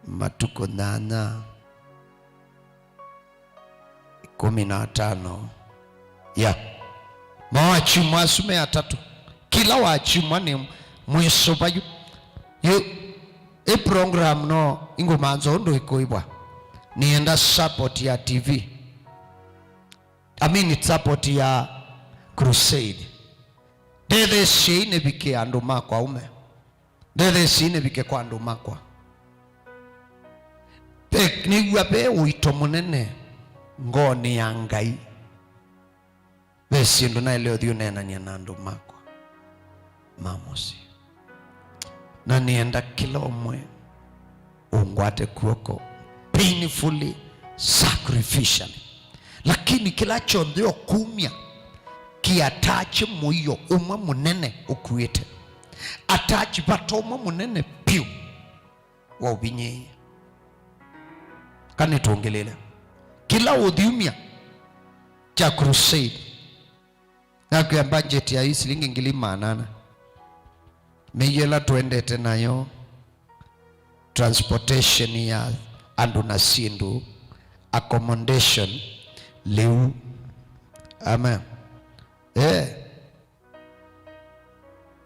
matukũ nyanya, ĩkũmi na atano. Ya. Mawakyumwa asu me atatũ. Kĩla wakyumwa nĩ mwĩsũva yu. Yu, ĩ program no ingũmanza ũndũ ĩkũĩvwa. Nĩenda support ya T V. I mean, support ya crusade. Ndetheesyei nĩvike andũ makwa aume. Ndetheesyei nĩvike kwa andũ makwa. Ve, nĩw'a ve ũito mũnene ngoonĩ ya Ngai. Ve syĩndũ naĩle ũthi ũneenany'a na andũ makwa ma mũsyĩ. Na nĩenda kĩla ũmwe ũngwate kw'oko painfully, sacrificially. Lakini kĩla kyonthe ũkumya kĩatache mũio ũmwe mũnene ũkuĩte. Atache vata ũmwe mũnene vyũ wa ũvinyĩĩe. Kana nĩtũngĩlĩle. Kĩla ũthyumya kya crusade, nakwĩa budget ya ii silingi ngili maana ana. Mĩio ĩla tũendete nayo, transportation ya andũ na syĩndũ, accommodation, lĩu. Amen. Eh.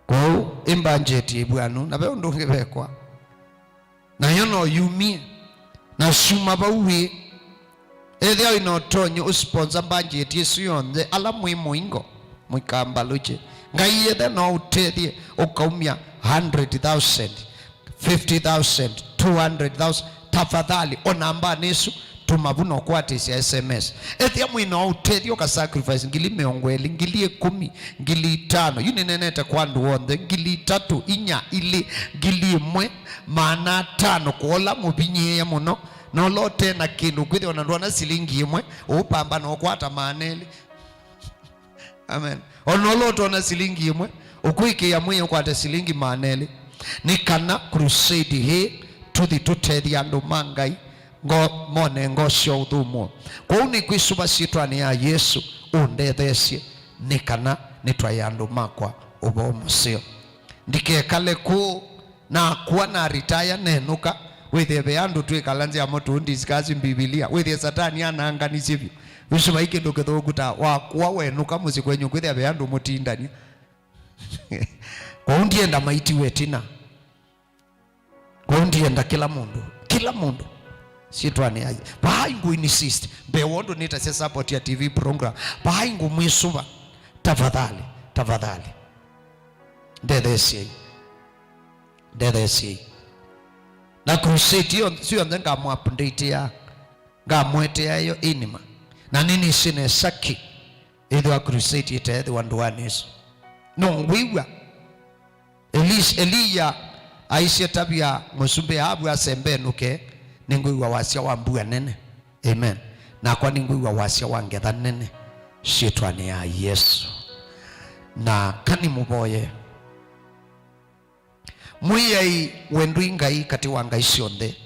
Kwoou, ĩ budget ĩvw'anu, na ve ũndũ ũngĩ vekwa. Nayo no yumie, na syuma vau wĩ. Ethĩwa wĩ na ũtonyi ũsponsor budget ĩsu yonthe, ala mwĩ mũingo, mũikambalũkye. Ngai ethe no ũtethye ũkaumya hundred thousand, fifty thousand, two hundred thousand, tafadhali, o nambanĩ ĩsu, tũma vu na ũkwatĩsya S M S. Ethĩa mwĩ na ũtethyo, ũka sacrifice ngili mĩongo ĩlĩ, ngili ĩkũmi, ngili itano. Yu nĩnenete kwa andũ onthe, ngili itatũ, inya, ilĩ, ngili ĩmwe, maana atano, kwa ũla mũvinyĩĩe mũno, na ũla ũte na kĩndũ, kwĩthĩwa na ndwona silingi ĩmwe, ũũpamba na ũkwata maana elĩ. Amen. O na ũla ũtona silingi ĩmwe, ũkwĩkĩĩa mwĩĩ ũkwate silingi maana elĩ. Nĩ kana crusade ĩĩ tũthi tũtethye andũ ma Ngai, ngo, mone ngoo syoo ũthũmũo. Kwoou nĩkwĩsũva syĩtwanĩ ya Yesũ ũndetheesye, nĩ kana nĩtwaĩe andũ makwa ũvoo mũseo. Ndikekale kũũ. Nakũa na retire nenũka, wĩthĩe ve andũ twĩkala nzĩ amo tũũ discuss Mbivilia, wĩthĩe Satani ananganisye vyũ. Wĩsĩ vai kĩndũ kĩthũku ta wakũa wenũka mũsyĩ kwenyu kwĩthĩa ve andũ mũtindany'a. Kwoou ndienda maitiwe ĩtina. Kwoou ndienda kĩla mũndũ, kĩla mũndũ. Syĩtwanĩ ya Ye-, vaa ingũ insist. Mbee wa ũndũ nĩtasya support ya T V program. Vaa ingũmwĩsũva. Tafadhali, tafadhali. Ndetheesyei. Ndetheesyei. Na crusade ĩyo, syonthe ngamũupdateaa, ngamũeteaa ĩyo ĩnima. Na nĩnĩsĩ nesa ki, ĩthĩwa crusade ĩteethĩwa ndũanĩ ĩsu. No wĩw'a. Elis-, Eliya aisye tavya mũsumbĩ Ahavu asembenũke, Nĩngwĩw'a wasya wa mbua nene. Amen. Nakwa nĩngwĩw'a wasya wa ngetha nene syĩtwanĩ ya Yesũ. Na ka nĩmũvoye. Mwĩai, we ndwĩ Ngai katĩ wa ngai syonthe,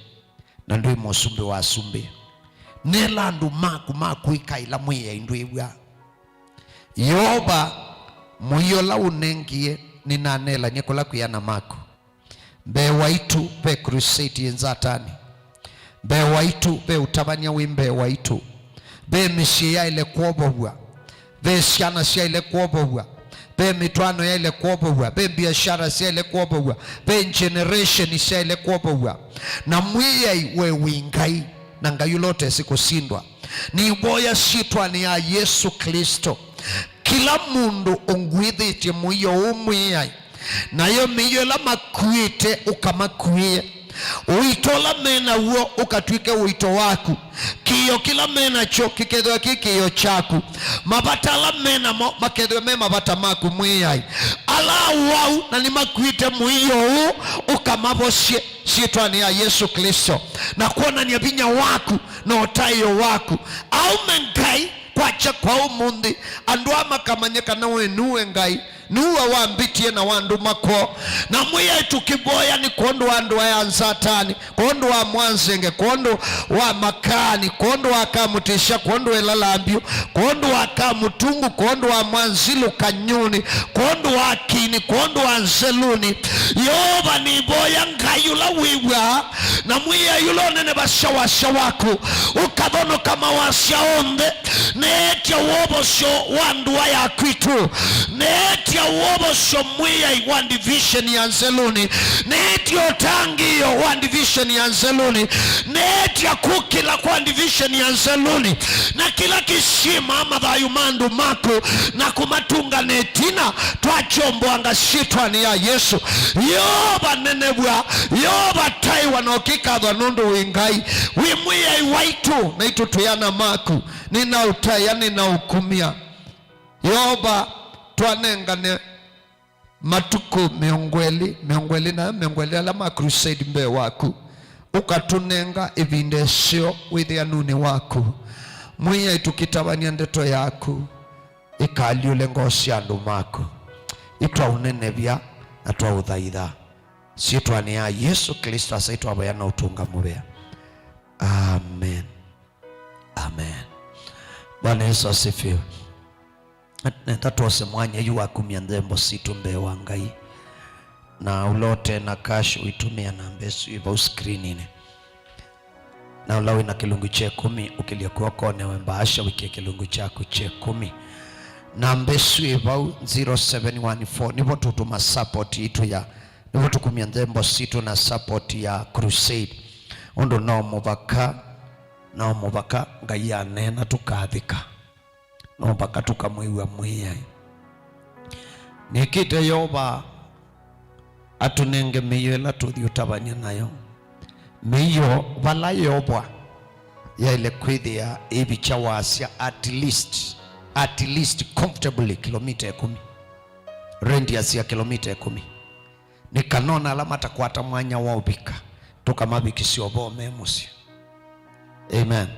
na ndwĩ Mũsumbĩ wa asumbĩ. Neela andũ maku makwĩka ĩla Mwĩai ndwĩw'a. Yeova, mũio ũla ũnengie, nĩnaneelany'e kũla kwĩ ana maku. Mbee waitũ ve crusade yĩ Nzatani. Mbee waitũ ve ũtavany'a wĩ mbee waitũ. Ve mĩsyĩ yaĩle kwovow'a. Ve syana syaĩle kwovow'a. Ve mĩtwaano yaĩle kwovow'a. Ve biashara syaĩle kwovow'a. Ve generation syaĩle kwovow'a. Na Mwĩai we wĩ Ngai, na Ngai ũla ũtesĩ kũsindwa. Nĩvoya syĩtwanĩ ya Yesũ Klĩsto, kĩla mũndũ ũngw'ĩthĩtye mũio ũũ Mwĩai, nayo mĩio ĩla makuĩte ũkamakuĩe. Ũito ũla me naw'o ũkatw'ĩke ũito waku. Kĩĩo kĩla me nakyo kĩkethĩwa kĩ kĩĩo kyaku. Mavata ala me namo makethĩwe me mavata maku Mwĩai. Ala awau na nĩmakuĩte mũio ũũ ũkamavosye syĩtwanĩ ya Yesũ Klĩsto, na kwonany'a vinya waku na ũtaĩo waku. Aume Ngai kwakya kwa ũmũnthĩ, andũ aa makamanye kana we nue Ngai, nue wambĩtie na wandũma kwoo. Na Mwĩai tũkĩvoya nĩ kwondũ wa andũ aya Nzatani, kwondũ wa Mwanzenge, kwondũ wa Makani, kwondũ wa Kamũtĩsya, kwondũ wa Ĩlalambyũ, kwondũ wa Kamũtungu, kwondũ wa Mwanzilu Kanyuni, kwondũ wa Kini, kwondũ wa Nzeluni. Yeova, nĩvoya Ngai ũla wĩw'aa na Mwĩai ũla ũnenevasya wasya waku, ũkathonoka mawasya onthe. Neetya wovosyo wa ndũa ya kwitũ. Neetya wovosyo Mwĩai wa division ya Nzeluni. Neetya ũtangĩĩo wa division ya Nzeluni. Neetya kũkĩla kwa division ya Nzeluni na kĩla kĩsyĩmaa mathayũ ma andũ maku na kũmatunga na ĩtina, twakyomboanga syĩtwanĩ ya Yesũ. Yeova nenevw'a, Yeova taĩwa na ũkĩkathwa nũndũ wĩ Ngai, wĩ Mwĩai waitũ, naitũ twĩ ana maku. Nĩnaũtaĩa, nĩnaũkumya. Yeova, twanengane matukũ mĩongo ĩlĩ, mĩongo ĩlĩ na mĩongo ĩlĩ ala ma crusade mbee waku, ũkatũnenga ĩvinda ĩseo wĩthĩanunĩ waku. Mwĩai, tũkĩtavany'a ndeto yaku, ĩkaalyũle ngoo sya andũ maku. Ĩtwaũnenevya na twaũthaitha syĩtwanĩ ya Yesũ Klĩsto, Asa, ĩtwavoya na ũtũnga mũvea. Amen. Amen. Bwana Yesu asifiwe. Nenda twose mwanya yu wa kumya nthembo sitũ mbee wa Ngai. Na ũla ũte na cash ũitũmĩa namba ĩsu ĩ vau screeninĩ. Na ũla wĩna kĩlungu kya ĩkũmi, ũkĩlye kw'okonĩ we mbaasha wĩkĩe kĩlungu kyaku kya ĩkũmi. Namba ĩsu ĩ vau, zero seven one four, nĩvo tũtũma support yitũ ya, nĩvo tũkumya nthembo sitũ na support ya crusade. Ũndũ no mũvaka, no mũvaka Ngai aneena tũkathika. No mpaka tũkamwĩw'a Mwĩai. Nĩkĩte Yeova atũnenge mĩio ĩla tũthi ũtavany'a nayo. Mĩio vala yeovwa yaĩle kwĩthĩa ĩvikya wasya at least, at least comfortably kilomita ĩkũmi. Radius ya kilomita ĩkũmi. Nĩ kana ona ala matakwata mwanya wa ũvika, tũkamavikĩsya ũvoo me mũsyĩ. Amen.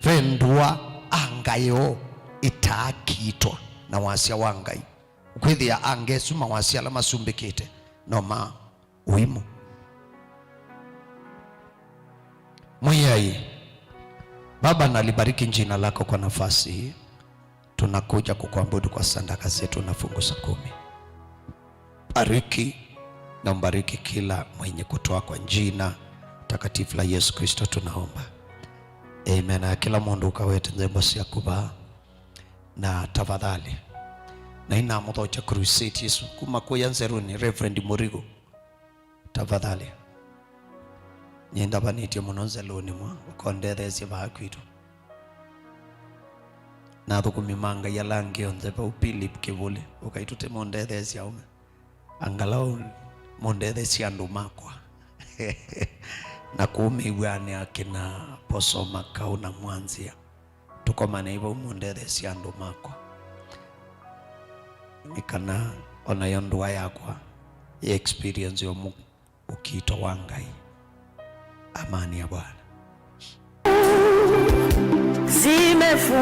Ve ndũa anga yoo ĩtaakiitwa na wasya wa Ngai. Ũkwĩthĩa anga ĩsu mawasya ala masumbĩkĩte no ma ũimũ. Mwĩai, Baba, nalibariki jina lako kwa nafasi hii. Tunakuja kukuabudu kwa sadaka zetu na fungu za kumi. Bariki na umbariki kila mwenye kutoa kwa jina takatifu la Yesu Kristo tunaomba. Amen. Na kila mũndũ ũkawete nthembo syaku vaa. Na tafadhali, na inamũthokya crusade ĩsu kuma kũya Nzeruni, Reverend Mũrigo. Tafadhali. Nĩndavanĩtye mũno Nzelũnĩ mwa, ũkondetheesye vaa kwitũ. Na athũkũmi ma Ngai ala angĩ onthe vau, Philip Kĩvũlĩ, ũkaitũte mũndetheesye aume. Angalau mũndetheesye andũ makwa. Na kũu mĩw'anĩ akĩna Poso Makau na Mwanzia. Tũkomanei vau mũndetheesye andũ makwa. Nĩ kana onayo ndũa yakwa ya experience yo mu-, ũkiito wa Ngai. Amani ya Bwana. Zimefu